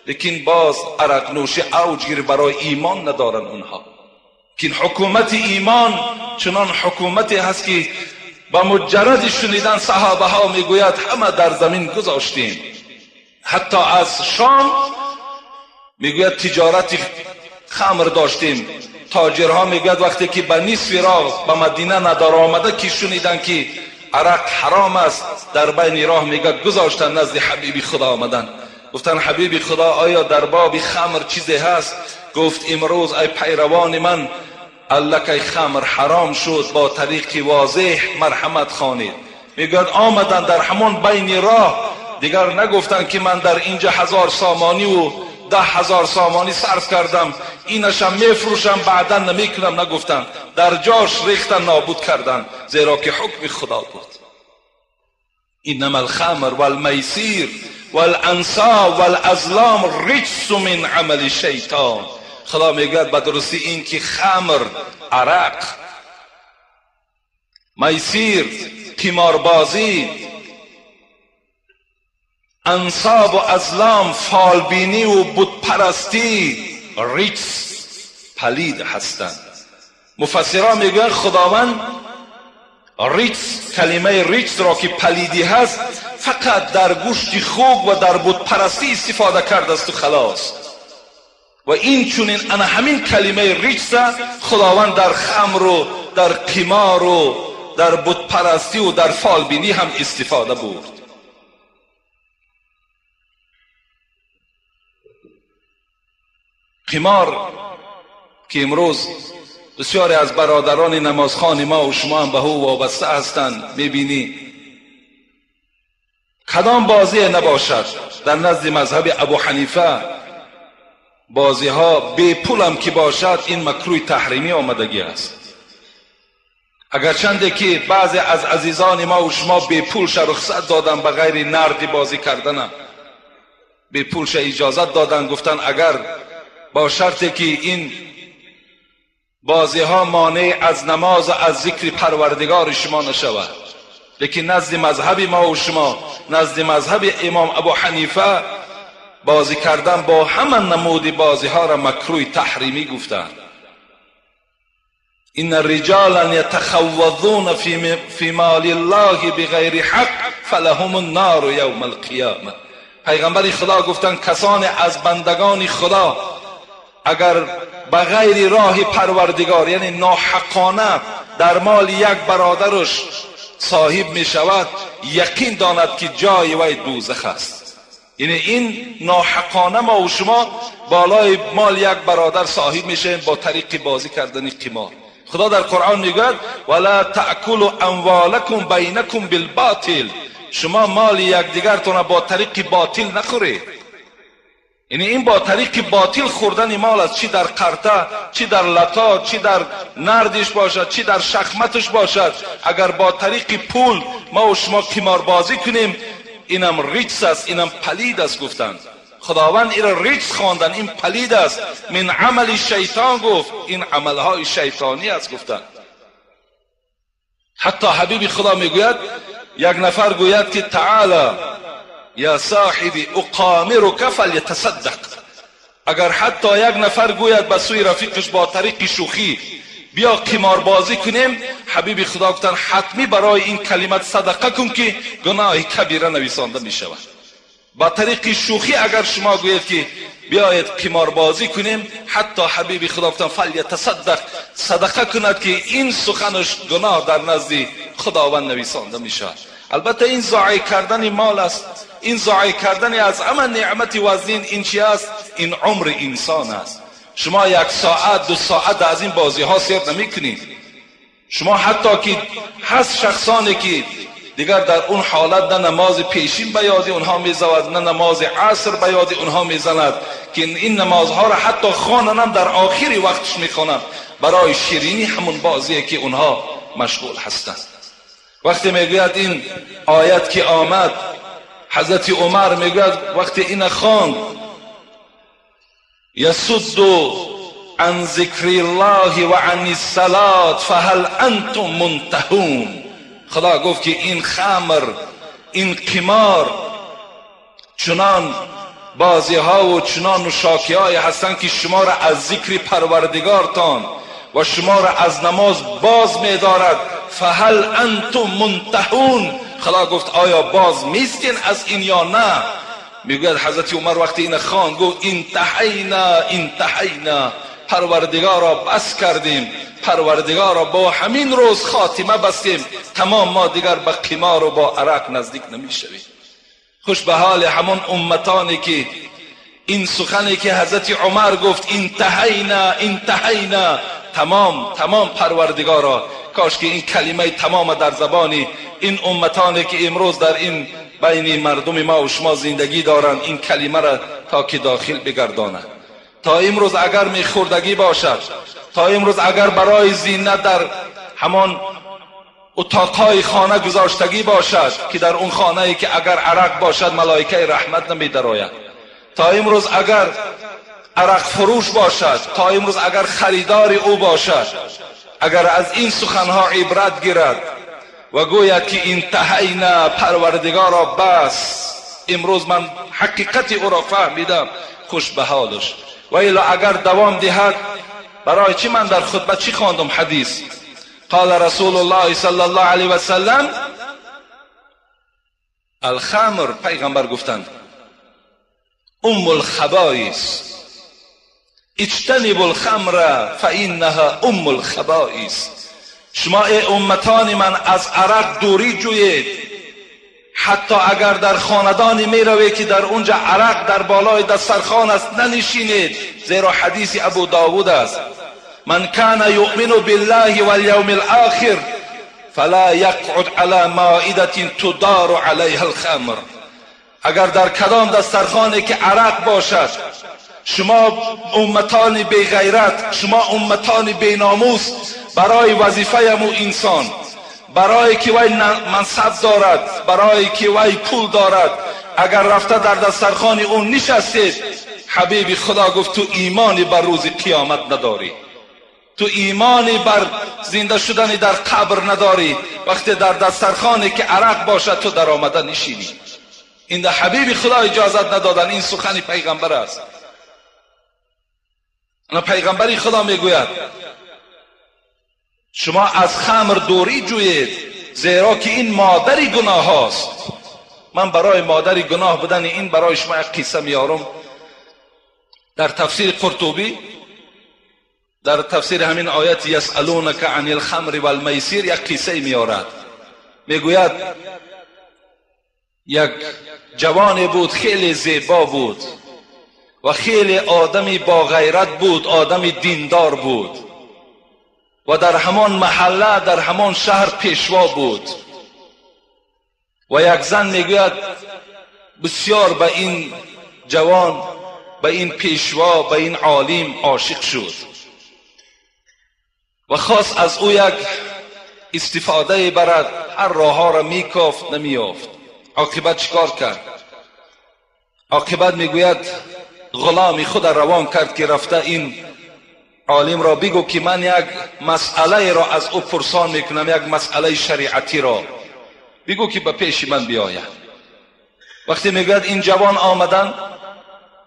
S1: لیکن باز عرق نوشی اوج گرفت. برای ایمان ندارن اونها. که حکومت ایمان چنان حکومتی هست که با مجرد شنیدن صحابه ها میگوید همه در زمین گذاشتیم. حتی از شام میگوید تجارت خمر داشتیم، تاجرها میگوید وقتی که به نصف راه به مدینه ندار آمده که شنیدن که عرق حرام است، در بین راه میگوید گذاشتن، نزد حبیب خدا آمدن، گفتن حبیب خدا آیا در باب خمر چیزی هست؟ گفت امروز ای پیروان من الکی خمر حرام شد، با طریق واضح مرحمت خوانید. میگوید آمدن در همان بین راه، دیگر نگفتن که من در اینجا 1000 سامانی و 10,000 سامانی صرف کردم، اینشم میفروشم بعدا نمیکنم، نگفتن، در جاش ریختن نابود کردن، زیرا که حکم خدا بود. انما الخمر والمیسیر والانصاب والازلام رجس من عمل شیطان. خدا میگوید به درستی این که خمر، عرق، میسیر، قماربازی، انصاب و ازلام، فالبینی و بتپرستی رجس، پلید هستند. مفسران میگویند خداوند رجس، کلمه رجس را که پلیدی هست فقط در گوشت خوک و در بتپرستی استفاده کرده است و خلاص. و این چونین انا همین کلمه رجس خداوند در خمر و در قمار و در بتپرستی و در فالبینی هم استفاده برد. قمار که امروز بسیاری از برادران نمازخوان ما و شما هم به او وابسته هستند، میبینی کدام بازی نباشد در نزد مذهب ابو حنیفه بازی ها بی پول هم که باشد این مکروه تحریمی آمدگی است. اگرچنده که بعضی از عزیزان ما و شما بی پولش رخصت دادن به غیر نردی بازی کردن، بی پولش اجازت دادن، گفتن اگر با شرطی که این بازی ها مانع از نماز و از ذکر پروردگار شما نشود. لیکن نزد مذهب ما و شما، نزد مذهب امام ابو حنیفه بازی کردن با همه نمود بازی ها را مکروه تحریمی گفتند. ان الرجال یتخوضون فی مال الله بغیر حق فلهم النار یوم القیامه. پیغمبر خدا گفتند کسان از بندگان خدا اگر بغیر راه پروردگار، یعنی ناحقانه در مال یک برادرش صاحب می شود، یقین داند که جای وی دوزخ است. یعنی این ناحقانه ما و شما بالای مال یک برادر صاحب میشیم با طریق بازی کردن قمار. خدا در قرآن میگوید ولا تأکلوا اموالکم بینکم بالباطل، شما مال یکدیگرتون با طریق باطل نخورید. یعنی این با طریق باطل خوردن مال است، چی در قرطه، چی در لطا، چی در نردش باشد، چی در شخمتش باشد. اگر با طریق پول ما و شما قمار بازی کنیم، اینم رجس است، اینم پلید است. گفتند خداوند این را رجس خواندن، این پلید است، من عمل شیطان گفت، این عملهای شیطانی است گفتند. حتی حبیب خدا میگوید یک نفر گوید که تعالی یا صاحبی اقامرک فلیتصدق. اگر حتی یک نفر گوید به سوی رفیقش با طریق شوخی بیا قمار بازی کنیم، حبیب خدا گفتن حتمی برای این کلمت صدقه کن که گناه کبیره نویسانده می شود. با طریق شوخی اگر شما گوید که بیاید قمار بازی کنیم، حتی حبیب خدا گفتن فلیتصدق، صدقه کند که این سخنش گناه در نزد خداوند نویسانده می شود. البته این ضایع کردن مال است، این ضایع کردن از همه نعمت وزین این چی است؟ این عمر انسان است. شما یک ساعت دو ساعت از این بازی ها سیر نمی کنید. شما حتی که هست شخصانی که دیگر در اون حالت نه نماز پیشین به یاد اونها میزند، نه نماز عصر به یاد اونها میزند، که این نمازها را حتی خوانن در آخری وقتش میخوانند برای شیرینی همون بازیه که اونها مشغول هستند. وقتی میگوید این آیت که آمد، حضرت عمر میگوید وقتی این خواند، یصد عن ذکر الله و عن الصلاة فهل انتم منتهون. خدا گفت که این خمر، این قمار، چنان بازی ها و چنان نوشاکی های هستند که شما را از ذکر پروردگارتان و شما را از نماز باز می‌دارد. فهل انتم منتهون. خدا گفت آیا باز میستین از این یا نه؟ میگوید حضرت عمر وقتی این خواند گفت انتهینا انتهینا، پروردگارا بس کردیم، پروردگارا با همین روز خاتمه بستیم، تمام ما دیگر به قمار و با عرق نزدیک نمیشویم. خوش به حال همون امتانی که این سخنی که حضرت عمر گفت انتهینا انتهینا، تمام تمام پروردگارا، کاش که این کلمه تمام در زبانی این امتانی که امروز در این بین مردم ما و شما زندگی دارند این کلمه را تا که داخل بگردانند. تا امروز اگر میخوردگی باشد، تا امروز اگر برای زینت در همان اتاقهای خانه گذاشتگی باشد که در اون خانه ای که اگر عرق باشد ملائکه رحمت نمی درآید، تا امروز اگر عرق فروش باشد، تا امروز اگر خریدار او باشد، اگر از این سخنها عبرت گیرد و گوید که انتهینا، پروردگارا بس، امروز من حقیقت او را فهمیدم، خوش به حالش. و الا اگر دوام دهد، برای چی من در خطبه چی خواندم حدیث؟ قال رسول الله صلی الله علیه و سلم الخمر، پیغمبر گفتند ام الخبائث، اجتنبوا الخمر فانها ام الخبائث. شما ای امتان من از عرق دوری جویید، حتی اگر در خاندانی می روید که در اونجا عرق در بالای دسترخوان است ننشینید، زیرا حدیث ابو داود است من کان یؤمن بالله والیوم الاخر فلا یقعد علی مائدة تدار علیها الخمر. اگر در کدام دسترخوانی که عرق باشد، شما امتان بی غیرت، شما امتان بی ناموس، برای وظیفه مو انسان، برای که وی منصب دارد، برای که وی پول دارد، اگر رفته در دسترخوان اون نشستید، حبیب خدا گفت تو ایمانی بر روز قیامت نداری، تو ایمانی بر زنده شدن در قبر نداری، وقتی در دسترخوانی که عرق باشد تو در آمده نشینی. این در حبیب خدا اجازت ندادن، این سخن پیغمبر است. پیغمبری خدا میگوید شما از خمر دوری جویید، زیرا که این مادر گناه هاست. من برای مادر گناه بودن این برای شما یک قصه میارم. در تفسیر قرطبی، در تفسیر همین آیت یسألونک عن الخمر والمیسیر یک قصه میارد. میگوید یک جوانی بود، خیلی زیبا بود و خیلی آدمی با غیرت بود، آدمی دیندار بود و در همان محله، در همان شهر پیشوا بود. و یک زن میگوید بسیار به این جوان، به این پیشوا، به این عالم عاشق شد و خواست از او یک استفاده برد. هر راه ها را میکافت، نمیافت. عاقبت چیکار کرد؟ عاقبت میگوید غلام خود روان کرد که رفته این عالم را بگو که من یک مسئله را از او پرسان میکنم، یک مسئله شریعتی را بگو که به پیش من بیاید. وقتی میگوید این جوان آمدن،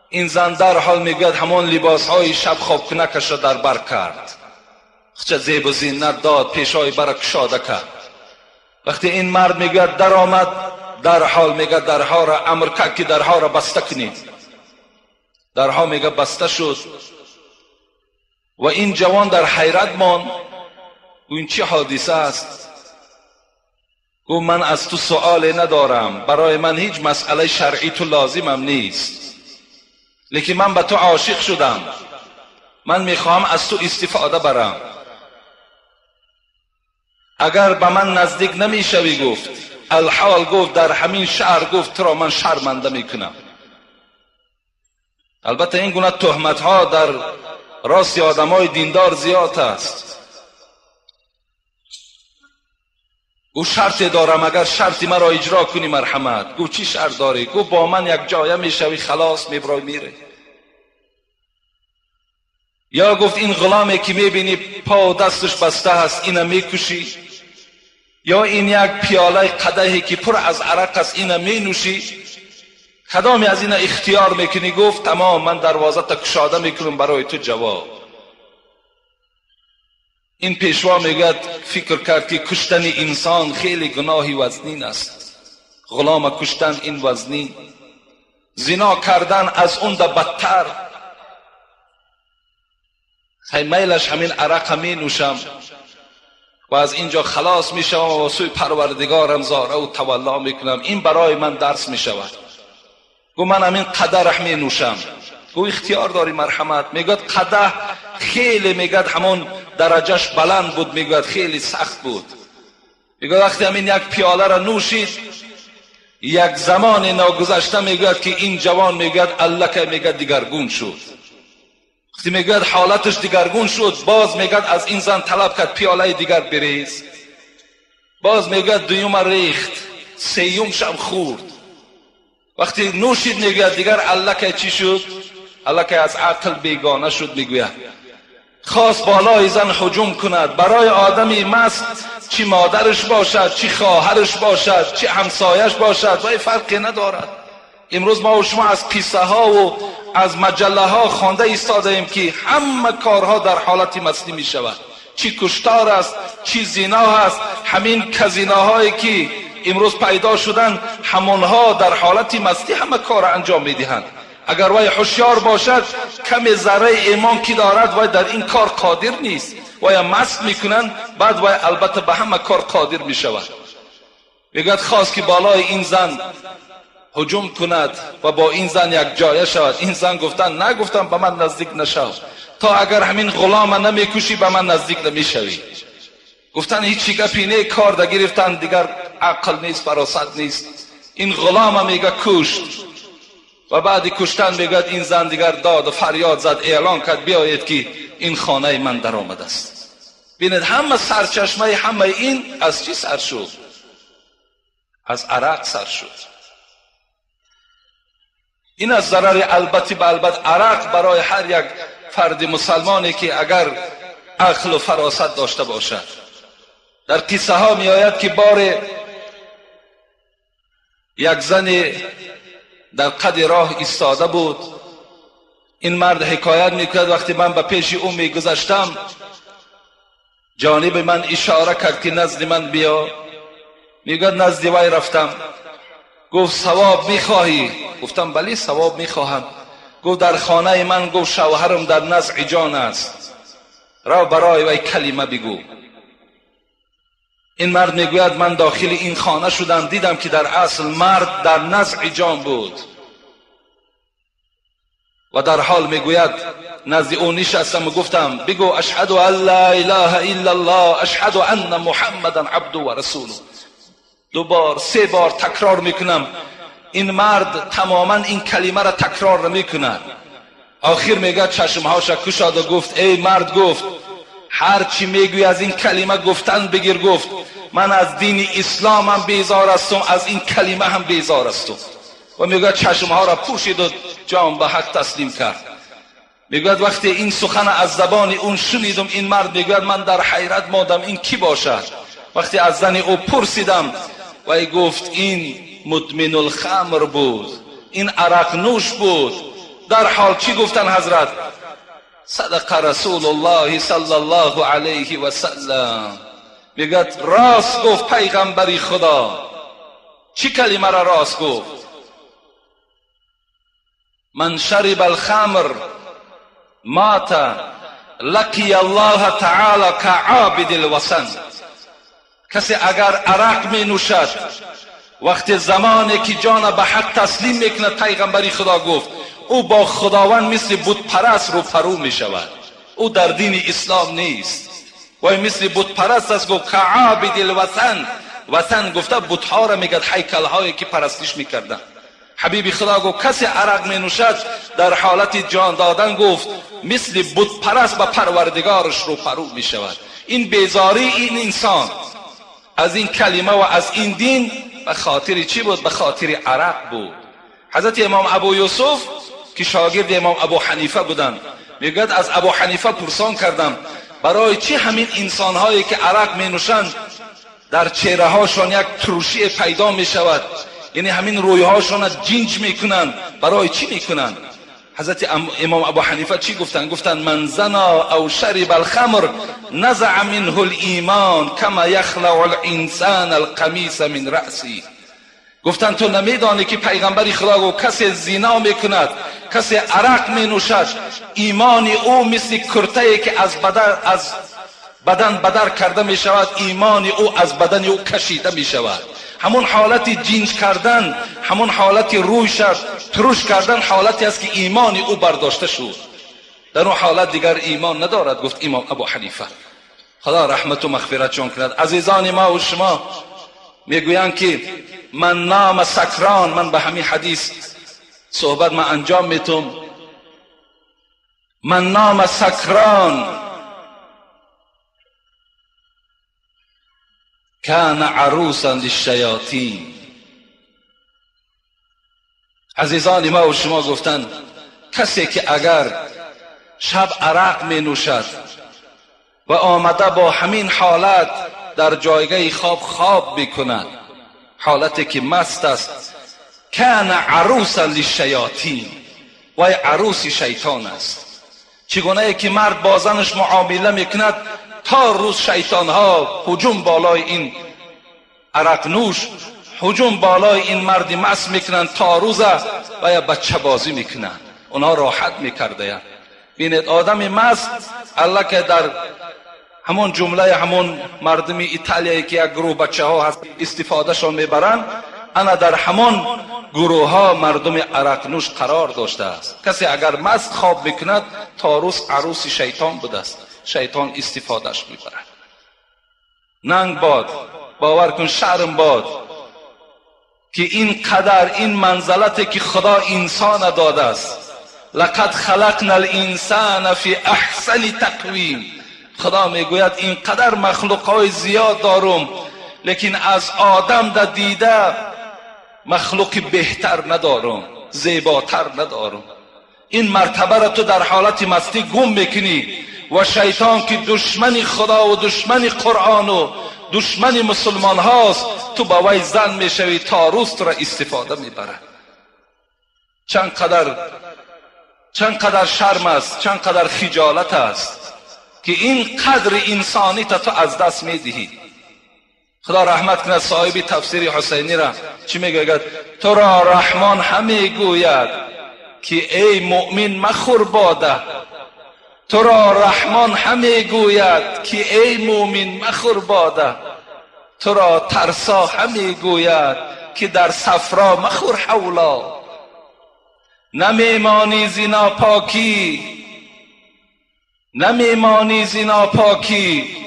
S1: این زن در حال میگوید همان لباس های شب خواب کنکش را در بر کرد، چه زیب و زینت داد، پیشای برا کشاده کرد. وقتی این مرد میگوید در آمد، در حال میگه درها را امر کرد که درها را بسته کنید. درها میگه بسته شد و این جوان در حیرت ماند. این چه حادثه است؟ گفت من از تو سؤال ندارم، برای من هیچ مسئله شرعی تو لازمم نیست، لیکن من به تو عاشق شدم، من میخواهم از تو استفاده برم. اگر به من نزدیک نمیشوی، گفت الحال گفت در همین شهر گفت تو را من شرمنده میکنم. البته این گونه تهمت ها در راست آدم های دیندار زیاد است. گفت شرط دارم، اگر شرطی مرا اجرا کنی مرحمت. گفت چی شرط داری؟ گفت با من یک جایه میشوی، خلاص میبرای میره. یا گفت این غلامی که میبینی پا و دستش بسته هست اینو میکشی، یا این یک پیاله قدحی که پر از عرق است اینو مینوشی، کدامی از اینا اختیار میکنی؟ گفت تمام، من دروازه تا کشاده میکنم برای تو جواب. این پیشوا میگوید فکر کرد که کشتن انسان خیلی گناهی وزنین است، غلام کشتن این وزنین، زنا کردن از اون ده بدتر. میلش همین عرق می نوشم و از اینجا خلاص میشوم و سوی پروردگارم زاره و تولا میکنم، این برای من درس میشود. گو من همین قدح می نوشم. گو اختیار داری مرحمت. میگوید قدح خیلی، میگوید همون درجهش بلند بود، میگوید خیلی سخت بود. میگوید وقتی همین یک پیاله را نوشید، یک زمان ناگذشته میگوید که این جوان میگوید الله میگوید دیگرگون شد. وقتی میگوید حالتش دیگرگون شد، باز میگوید از این زن طلب کرد پیاله دیگر بریز. باز میگوید دویم ریخت، سیومش هم خورد. وقتی نوشید میگوید دیگر الله چی شد؟ الله از عقل بیگانه شد. میگوید خواست بالای زن هجوم کند. برای آدمی مست چی مادرش باشد، چی خواهرش باشد، چی همسایش باشد، وای فرقی ندارد. امروز ما و شما از قصه ها و از مجله ها خوانده ایستاده ایم که همه کارها در حالت مستی می شود. چی کشتار است، چی زنا است. همین کزیناهایی که امروز پیدا شدن، همانها در حالت مستی همه کار انجام می دهند. اگر وای هوشیار باشد، کم ذره ایمان که دارد، وای در این کار قادر نیست. وای مست میکنند، بعد وای البته به همه کار قادر می شود. میگوید خواست که بالای این زن هجوم کند و با این زن یک جایه شود. این زن گفتن نگفتم به من نزدیک نشو، تا اگر همین غلام نمیکشی به من نزدیک نمیشوی. گفتن هیچی گپی نه، کار ده گرفتن، دیگر عقل نیست، فراست نیست. این غلام میگه کشت و بعد کشتن میگه این زن دیگر داد و فریاد زد، اعلان کرد بیایید که این خانه من در آمده است. ببینید همه سرچشمه همه این از چی سر شد؟ از عرق سر شد. این از ضرر البته به البته عرق برای هر یک فرد مسلمانی که اگر عقل و فراست داشته باشد. در قصه ها می آید که بار یک زن در قد راه ایستاده بود. این مرد حکایت میکرد وقتی من به پیش او میگذشتم، جانب من اشاره کرد که نزد من بیا. میگوید نزد وی رفتم. گفت ثواب میخواهی؟ گفتم بله ثواب میخواهم. گفت در خانه من، گفت شوهرم در نزع جان است، رو برای وی کلمه بگو. این مرد میگوید من داخل این خانه شدم، دیدم که در اصل مرد در نزع جان بود و در حال میگوید نزد او نشستم و گفتم بگو اشهد ان لا اله الا الله، اشهد ان محمدا عبده و رسوله. 2 بار 3 بار تکرار میکنم. این مرد تماما این کلمه را تکرار نمیکند. آخر میگه چشمهاش گشاد و گفت ای مرد، گفت هر چی میگوی از این کلمه گفتن بگیر. گفت من از دین اسلام هم بیزار هستم، از این کلمه هم بیزار هستم. و میگه چشمها را پوشید و جان به حق تسلیم کرد. میگوید وقتی این سخن از زبان اون شنیدم، این مرد میگوید من در حیرت ماندم این کی باشد. وقتی از زن او پرسیدم و گفت این مدمن الخمر بود، این عرق نوش بود. در حال چی گفتن حضرت؟ صدق رسول الله صلی الله علیه و سلم. میگه راست گفت پیغمبری خدا. چی کلمه را راست گفت؟ من شرب الخمر مات لقی الله تعالی كعابد الوثن. کسی اگر عرق می نوشد، وقتی زمانی که جان به حق تسلیم میکند، پیغمبری خدا گفت او با خداوند مثل بت پرست رو پرو می شود. او در دین اسلام نیست و مثل بت پرست است. گفت كعابد الوثن، وطن گفته بت‌ها را میگد، هیکل‌هایی که پرستش میکردن. حبیب خدا گفت کسی عرق می نوشد در حالت جان دادن، گفت مثل بت پرست به پروردگارش روپرو می شود. این بیزاری این انسان از این کلمه و از این دین به خاطر چی بود؟ به خاطر عرق بود. حضرت امام ابو یوسف که شاگرد امام ابو حنیفه بودند، میگوید از ابو حنیفه پرسان کردم برای چی همین انسانهایی که عرق می نوشند در چهره هاشان یک ترشی پیدا می شود، یعنی همین رویهاشان جینج میکنند، برای چی میکنند؟ حضرت امام ابو حنیفه چی گفتند؟ گفتند من زنا او شرب الخمر نزع منه الایمان کما یخلع الانسان القمیص من رأسه. گفتند تو نمیدانی که پیغمبر خدا گفت کسی زنا میکند، کسی عرق مینوشد، ایمان او مثل کرته که از بدن بدر کرده میشود، ایمان او از بدن او کشیده میشود. همون حالت جینج کردن، همون حالت روی شد ترش کردن، حالتی است که ایمان او برداشته شد. در اون حالت دیگر ایمان ندارد. گفت امام ابو حنیفه. خدا رحمت و مغفرتشون کند. عزیزان ما و شما میگویند که من نام سکران، من به همین حدیث صحبت من انجام میتم. من نام سکران کان عروسا للشیاطین. عزیزان ما و شما گفتند کسی که اگر شب عرق می نوشد و آمده با همین حالت در جایگاه خواب خواب میکند، حالتی که مست است، کان عروسا للشیاطین، وای عروس شیطان است. چگونه که مرد با زنش معامله میکند تا روز شیطان ها هجوم بالای این عرق نوش، هجوم بالای این مرد مست میکنند تا روز و یا بچه بازی میکنند، اونها راحت میکرده. بینید آدم مست الله که در همون جمله همون مردم ایتالیایی که یک گروه بچه ها هست استفاده شون میبرند، انا در همون گروه ها مردم عرق نوش قرار داشته است. کسی اگر مست خواب میکند تا روز عروس شیطان بوده است، شیطان استفادهش میبرد. ننگ باد، باور کن شرم باد که این قدر این منزلتی که خدا انسان داده است، لقد خلقنا الانسان فی احسن تقویم. خدا میگوید این قدر مخلوقهای زیاد دارم، لیکن از آدم در دیده مخلوق بهتر ندارم، زیباتر ندارم. این مرتبه را تو در حالت مستی گم میکنی و شیطان که دشمن خدا و دشمن قرآن و دشمن مسلمان هاست، تو با وی زن میشوی تا روز تو را استفاده میبرد. چند قدر شرم است، چند قدر خجالت است که این قدر انسانی تا تو از دست میدهی. خدا رحمت کند صاحب تفسیر حسینی را چی میگوید؟ تو را رحمان همی گوید که ای مؤمن مخور باده. تو را رحمان همی گوید که ای مؤمن مخور باده. تو را ترسا همی گوید که در صفرا مخور حولا. نمیمانی زینا پاکی، نمیمانی زینا پاکی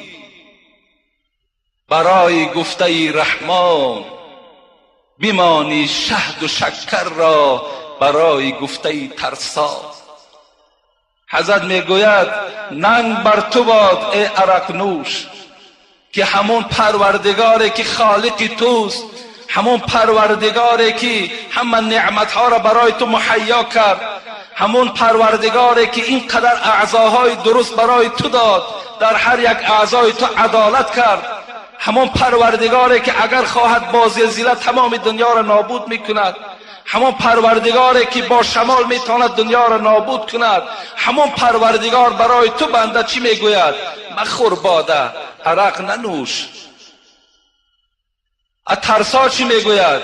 S1: برای گفته رحمان، بیمانی شهد و شکر را برای گفته ترسا. حضرت میگوید ننگ بر تو باد ای عرق نوش، که همون پروردگاری که خالق توست، همون پروردگاری که همه نعمتها را برای تو مهیا کرد، همون پروردگاری که اینقدر اعضاهای درست برای تو داد، در هر یک اعضای تو عدالت کرد، همون پروردگاری که اگر خواهد با زلزله تمام دنیا را نابود میکند، همون پروردگاری که با شمال میتواند دنیا را نابود کند، همون پروردگار برای تو بنده چی میگوید؟ مخور باده، عرق ننوش. ترسا چی میگوید؟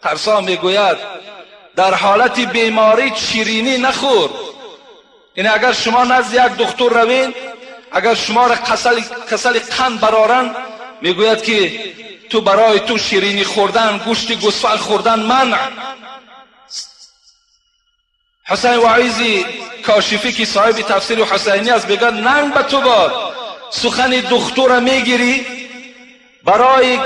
S1: ترسا میگوید در حالت بیماری شیرینی نخور. یعنی اگر شما نزد یک دکتر روین، اگر شما را کسل قند برارن، میگوید که تو برای تو شیرینی خوردن، گوشت گوسفند خوردن منع. حسین واعظی کاشفی که صاحب تفسیر حسینی است میگه ننگ به تو باد، سخن دکتر میگیری برای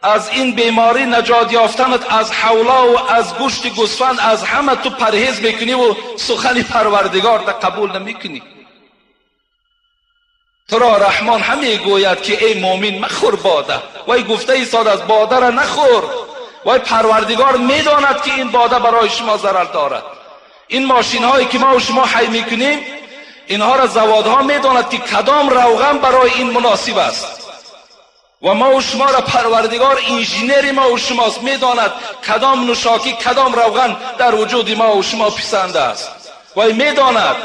S1: از این بیماری نجات یافتنت از حولا و از گوشت گوسفند از همه تو پرهیز میکنی و سخن پروردگار را قبول نمیکنی. تو را رحمان همی گوید که ای مؤمن مخور باده، وای گفته ایستاد از باده را نخور. وای پروردگار میداند که این باده برای شما ضرر دارد. این ماشین هایی که ما و شما حی میکنیم اینها را زوادها میداند که کدام روغن برای این مناسب است و ما و شما را پروردگار انجینر ما و شماست، میداند کدام نوشاکی کدام روغن در وجود ما و شما پسند است و میداند.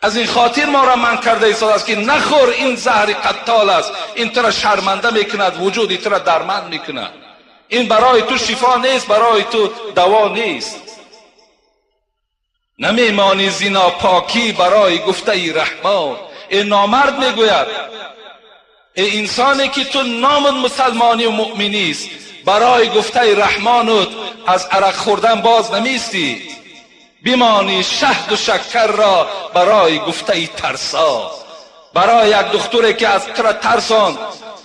S1: از این خاطر ما را من کرده ایستاده است که نخور، این زهر قتال است، این تو را شرمنده میکند، وجودی تو را درمند میکند، این برای تو شفا نیست، برای تو دوا نیست. نمیمانی زینا پاکی برای گفته ای رحمان. این نامرد میگوید ای انسانی که تو نام مسلمانی و مؤمنی است، برای گفته رحمانت از عرق خوردن باز نمیستی. بیمانی شهد و شکر را برای گفته ترسا. برای یک دکتری که از تو را ترساند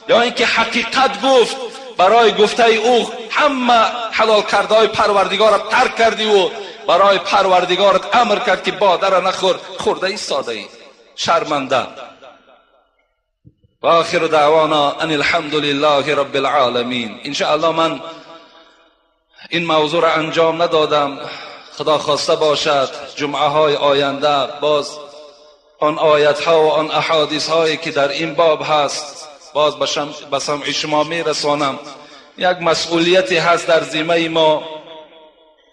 S1: یا اینکه حقیقت گفت، برای گفته او همه حلال کرده های پروردگار را ترک کردی و برای پروردگارت امر کرد که باده را نخور، خورده ایستاده ای شرمنده. و آخر دعوانا ان الحمد لله رب العالمین. انشاءالله من این موضوع را انجام ندادم، خدا خواسته باشد جمعه های آینده باز آن آیت ها و آن احادیث هایی که در این باب هست باز به سمع شما میرسانم. یک مسئولیتی هست در ذمه ما،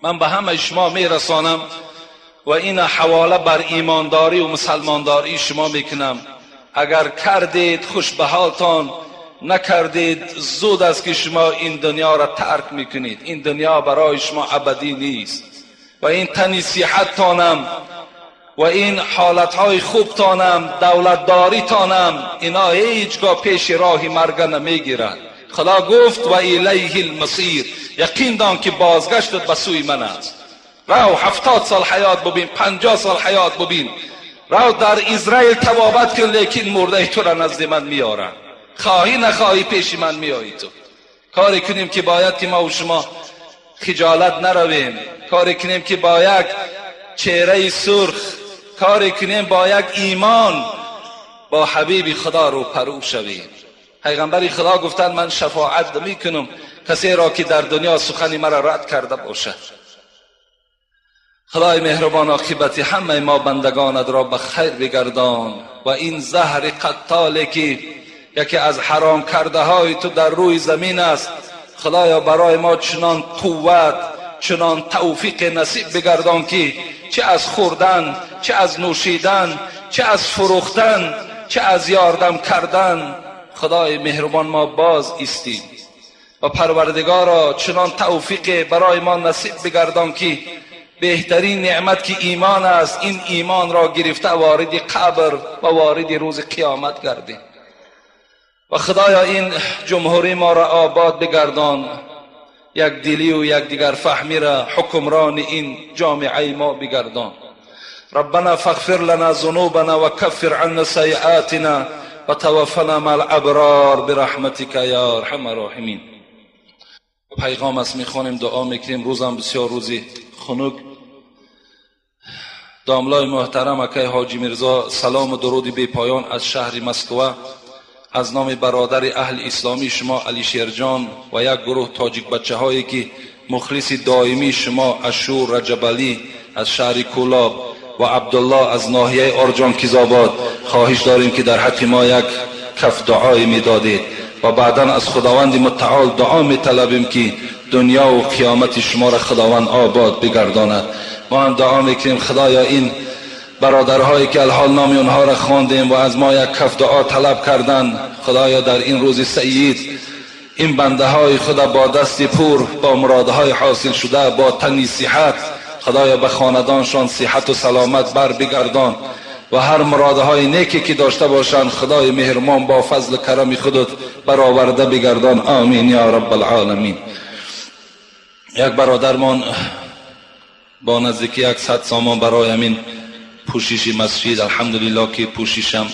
S1: من به همه شما میرسانم و این حواله بر ایمانداری و مسلمانداری شما میکنم. اگر کردید خوش به حالتان، نکردید زود است که شما این دنیا را ترک میکنید. این دنیا برای شما ابدی نیست و این تنی صحتتانم و این حالتهای خوبتانم، دولتداریتانم، اینا هیچگاه پیش راه مرگ نمیگیرند. خدا گفت و الیه المصیر، یقین دان که بازگشتت به سوی من است. رو 70 سال حیات ببین، 50 سال حیات ببین، رو در اسرائیل توابت کن، لیکن مرده تو را نزد من میارن. خواهی نخواهی پیش من میایی. تو کاری کنیم که باید که ما و شما خجالت نرویم، کاری کنیم که با یک چهره سرخ، کاری کنیم با یک ایمان با حبیب خدا رو پرو شویم. پیغمبر خدا گفتند من شفاعت میکنم کسی را که در دنیا سخنی مرا رد کرده باشد. خدای مهربان عاقبت همه ما بندگانت را به خیر بگردان و این زهر قتالی که یکی از حرام کرده های تو در روی زمین است، خدایا برای ما چنان قوت، چنان توفیق نصیب بگردان که چه از خوردن، چه از نوشیدن، چه از فروختن، چه از یاردم کردن، خدای مهربان ما باز ایستیم و پروردگارا چنان توفیق برای ما نصیب بگردان که بهترین نعمت که ایمان است، این ایمان را گرفته وارد قبر و وارد روز قیامت گردیم. و خدایا این جمهوری ما را آباد بگردان، یک دلی و یک دیگر فهمی را حکمران این جامعه ما بگردان. ربنا فاغفر لنا ذنوبنا وكفر عنا سيئاتنا وتوفنا مع الابرار برحمتك یا ارحم الراحمین. پیغام است میخوانیم، دعا میکنیم. روزم بسیار روزی خنک. داملای محترم اکای حاجی میرزا، سلام و درود بی پایان از شهر مسکو از نام برادر اهل اسلامی شما علی شیرجان و یک گروه تاجیک بچه هایی که مخلص دائمی شما اشور رجب علی از شهر کولاب و عبدالله از ناحیه ارجان کیزآباد، خواهش داریم که در حق ما یک کف دعای میدادید و بعدا از خداوند متعال دعا میطلبیم که دنیا و قیامت شما را خداوند آباد بگرداند. ما هم دعا میکنیم خدایا این برادرهایی که الحال نام اونها را خواندیم و از ما یک کف دعا طلب کردند، خدایا در این روز سعید این بنده های خدا با دست پور، با مرادهای حاصل شده، با تنی صحت، خدایا به خاندانشان صحت و سلامت بر بگردان و هر مرادهای نیکی که داشته باشند خدای مهربان با فضل کرم خودت برآورده بگردان. آمین یا رب العالمین. یک برادرمان با نزدیکی 100 سامان برای همین پوشش مسجد، الحمدلله که پوششم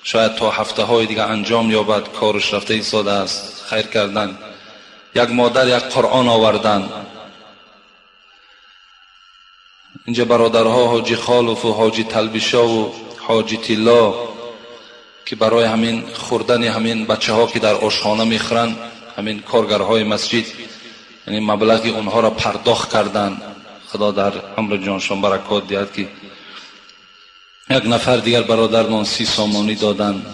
S1: شاید تا هفته های دیگه انجام یابد، کارش رفته ایستاده است، خیر کردن. یک مادر یک قرآن آوردن. اینجا برادرها حاجی خالف و حاجی تلبیشا و حاجی تیلا که برای همین خوردن همین بچه ها که در آشخانه میخورن، همین کارگرهای مسجد، یعنی مبلغ اونها را پرداخت کردن. خدا در عمر جانشان برکات دهد که یک نفر دیگر برادرمان 30 سامانی دادن.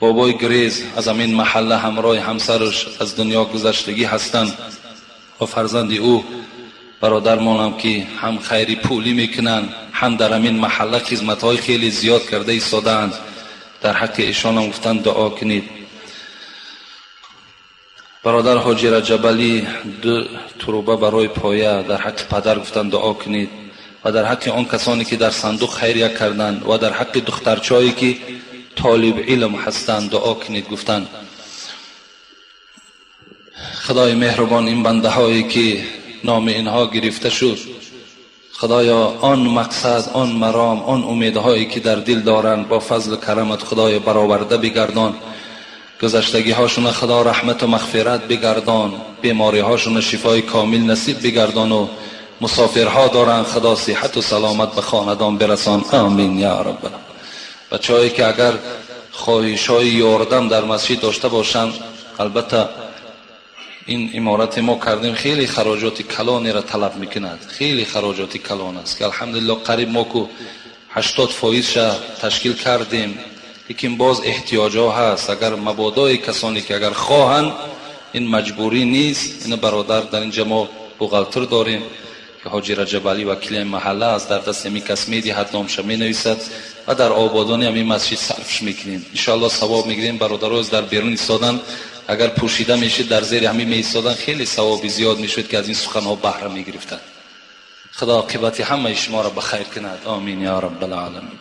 S1: بابای گریز از همین محله همراه همسرش از دنیا گذشتگی هستند و فرزند او برادرمانم که هم خیری پولی میکنن، هم در همین محله خدمت‌های خیلی زیاد کرده ایستاده‌اند. در حق ایشان هم گفتن دعا کنید. برادر حاجی رجب علی 2 تروبه برای پایه در حق پدر گفتن دعا کنید و در حق آن کسانی که در صندوق خیریه کردند و در حق دخترچایی که طالب علم هستند دعا کنید. گفتن خدای مهربان این بنده هایی که نام اینها گرفته شد، خدایا آن مقصد، آن مرام، آن امیدهایی که در دل دارند با فضل و کرمت خدای برآورده بگردان. گذشتگی هاشون خدا رحمت و مغفرت بگردان، بیماری هاشون شفای کامل نصیب بگردان و مسافرها دارن خدا صحت و سلامت به خاندان برسان. آمین یا رب. بچه‌هایی که اگر خواهش‌های یاردم در مسجد داشته باشند، البته این امارت ما کردیم خیلی خراجات کلانی را طلب میکند، خیلی خراجات کلان است که الحمدلله قریب ما کو 80% تشکیل کردیم، لیکن باز احتیاج ها هست. اگر مبادای کسانی که اگر خواهند، این مجبوری نیست. این برادر در اینجا ما بوغلتر داریم که حاجی رجب علی وکیل محله است، در دست می کس میدهد، نامش می نویسد و در آبادانی همین مسجد صرفش میکنیم، ان شاء الله ثواب میگیریم. برادرها در بیرون ایستادن، اگر پوشیده میشید در زیر همین می ایستادن خیلی ثواب زیاد میشد که از این سخنها بهره میگرفتند. خدا عاقبت همه شما را به خیر کند. آمین یا رب العالمین.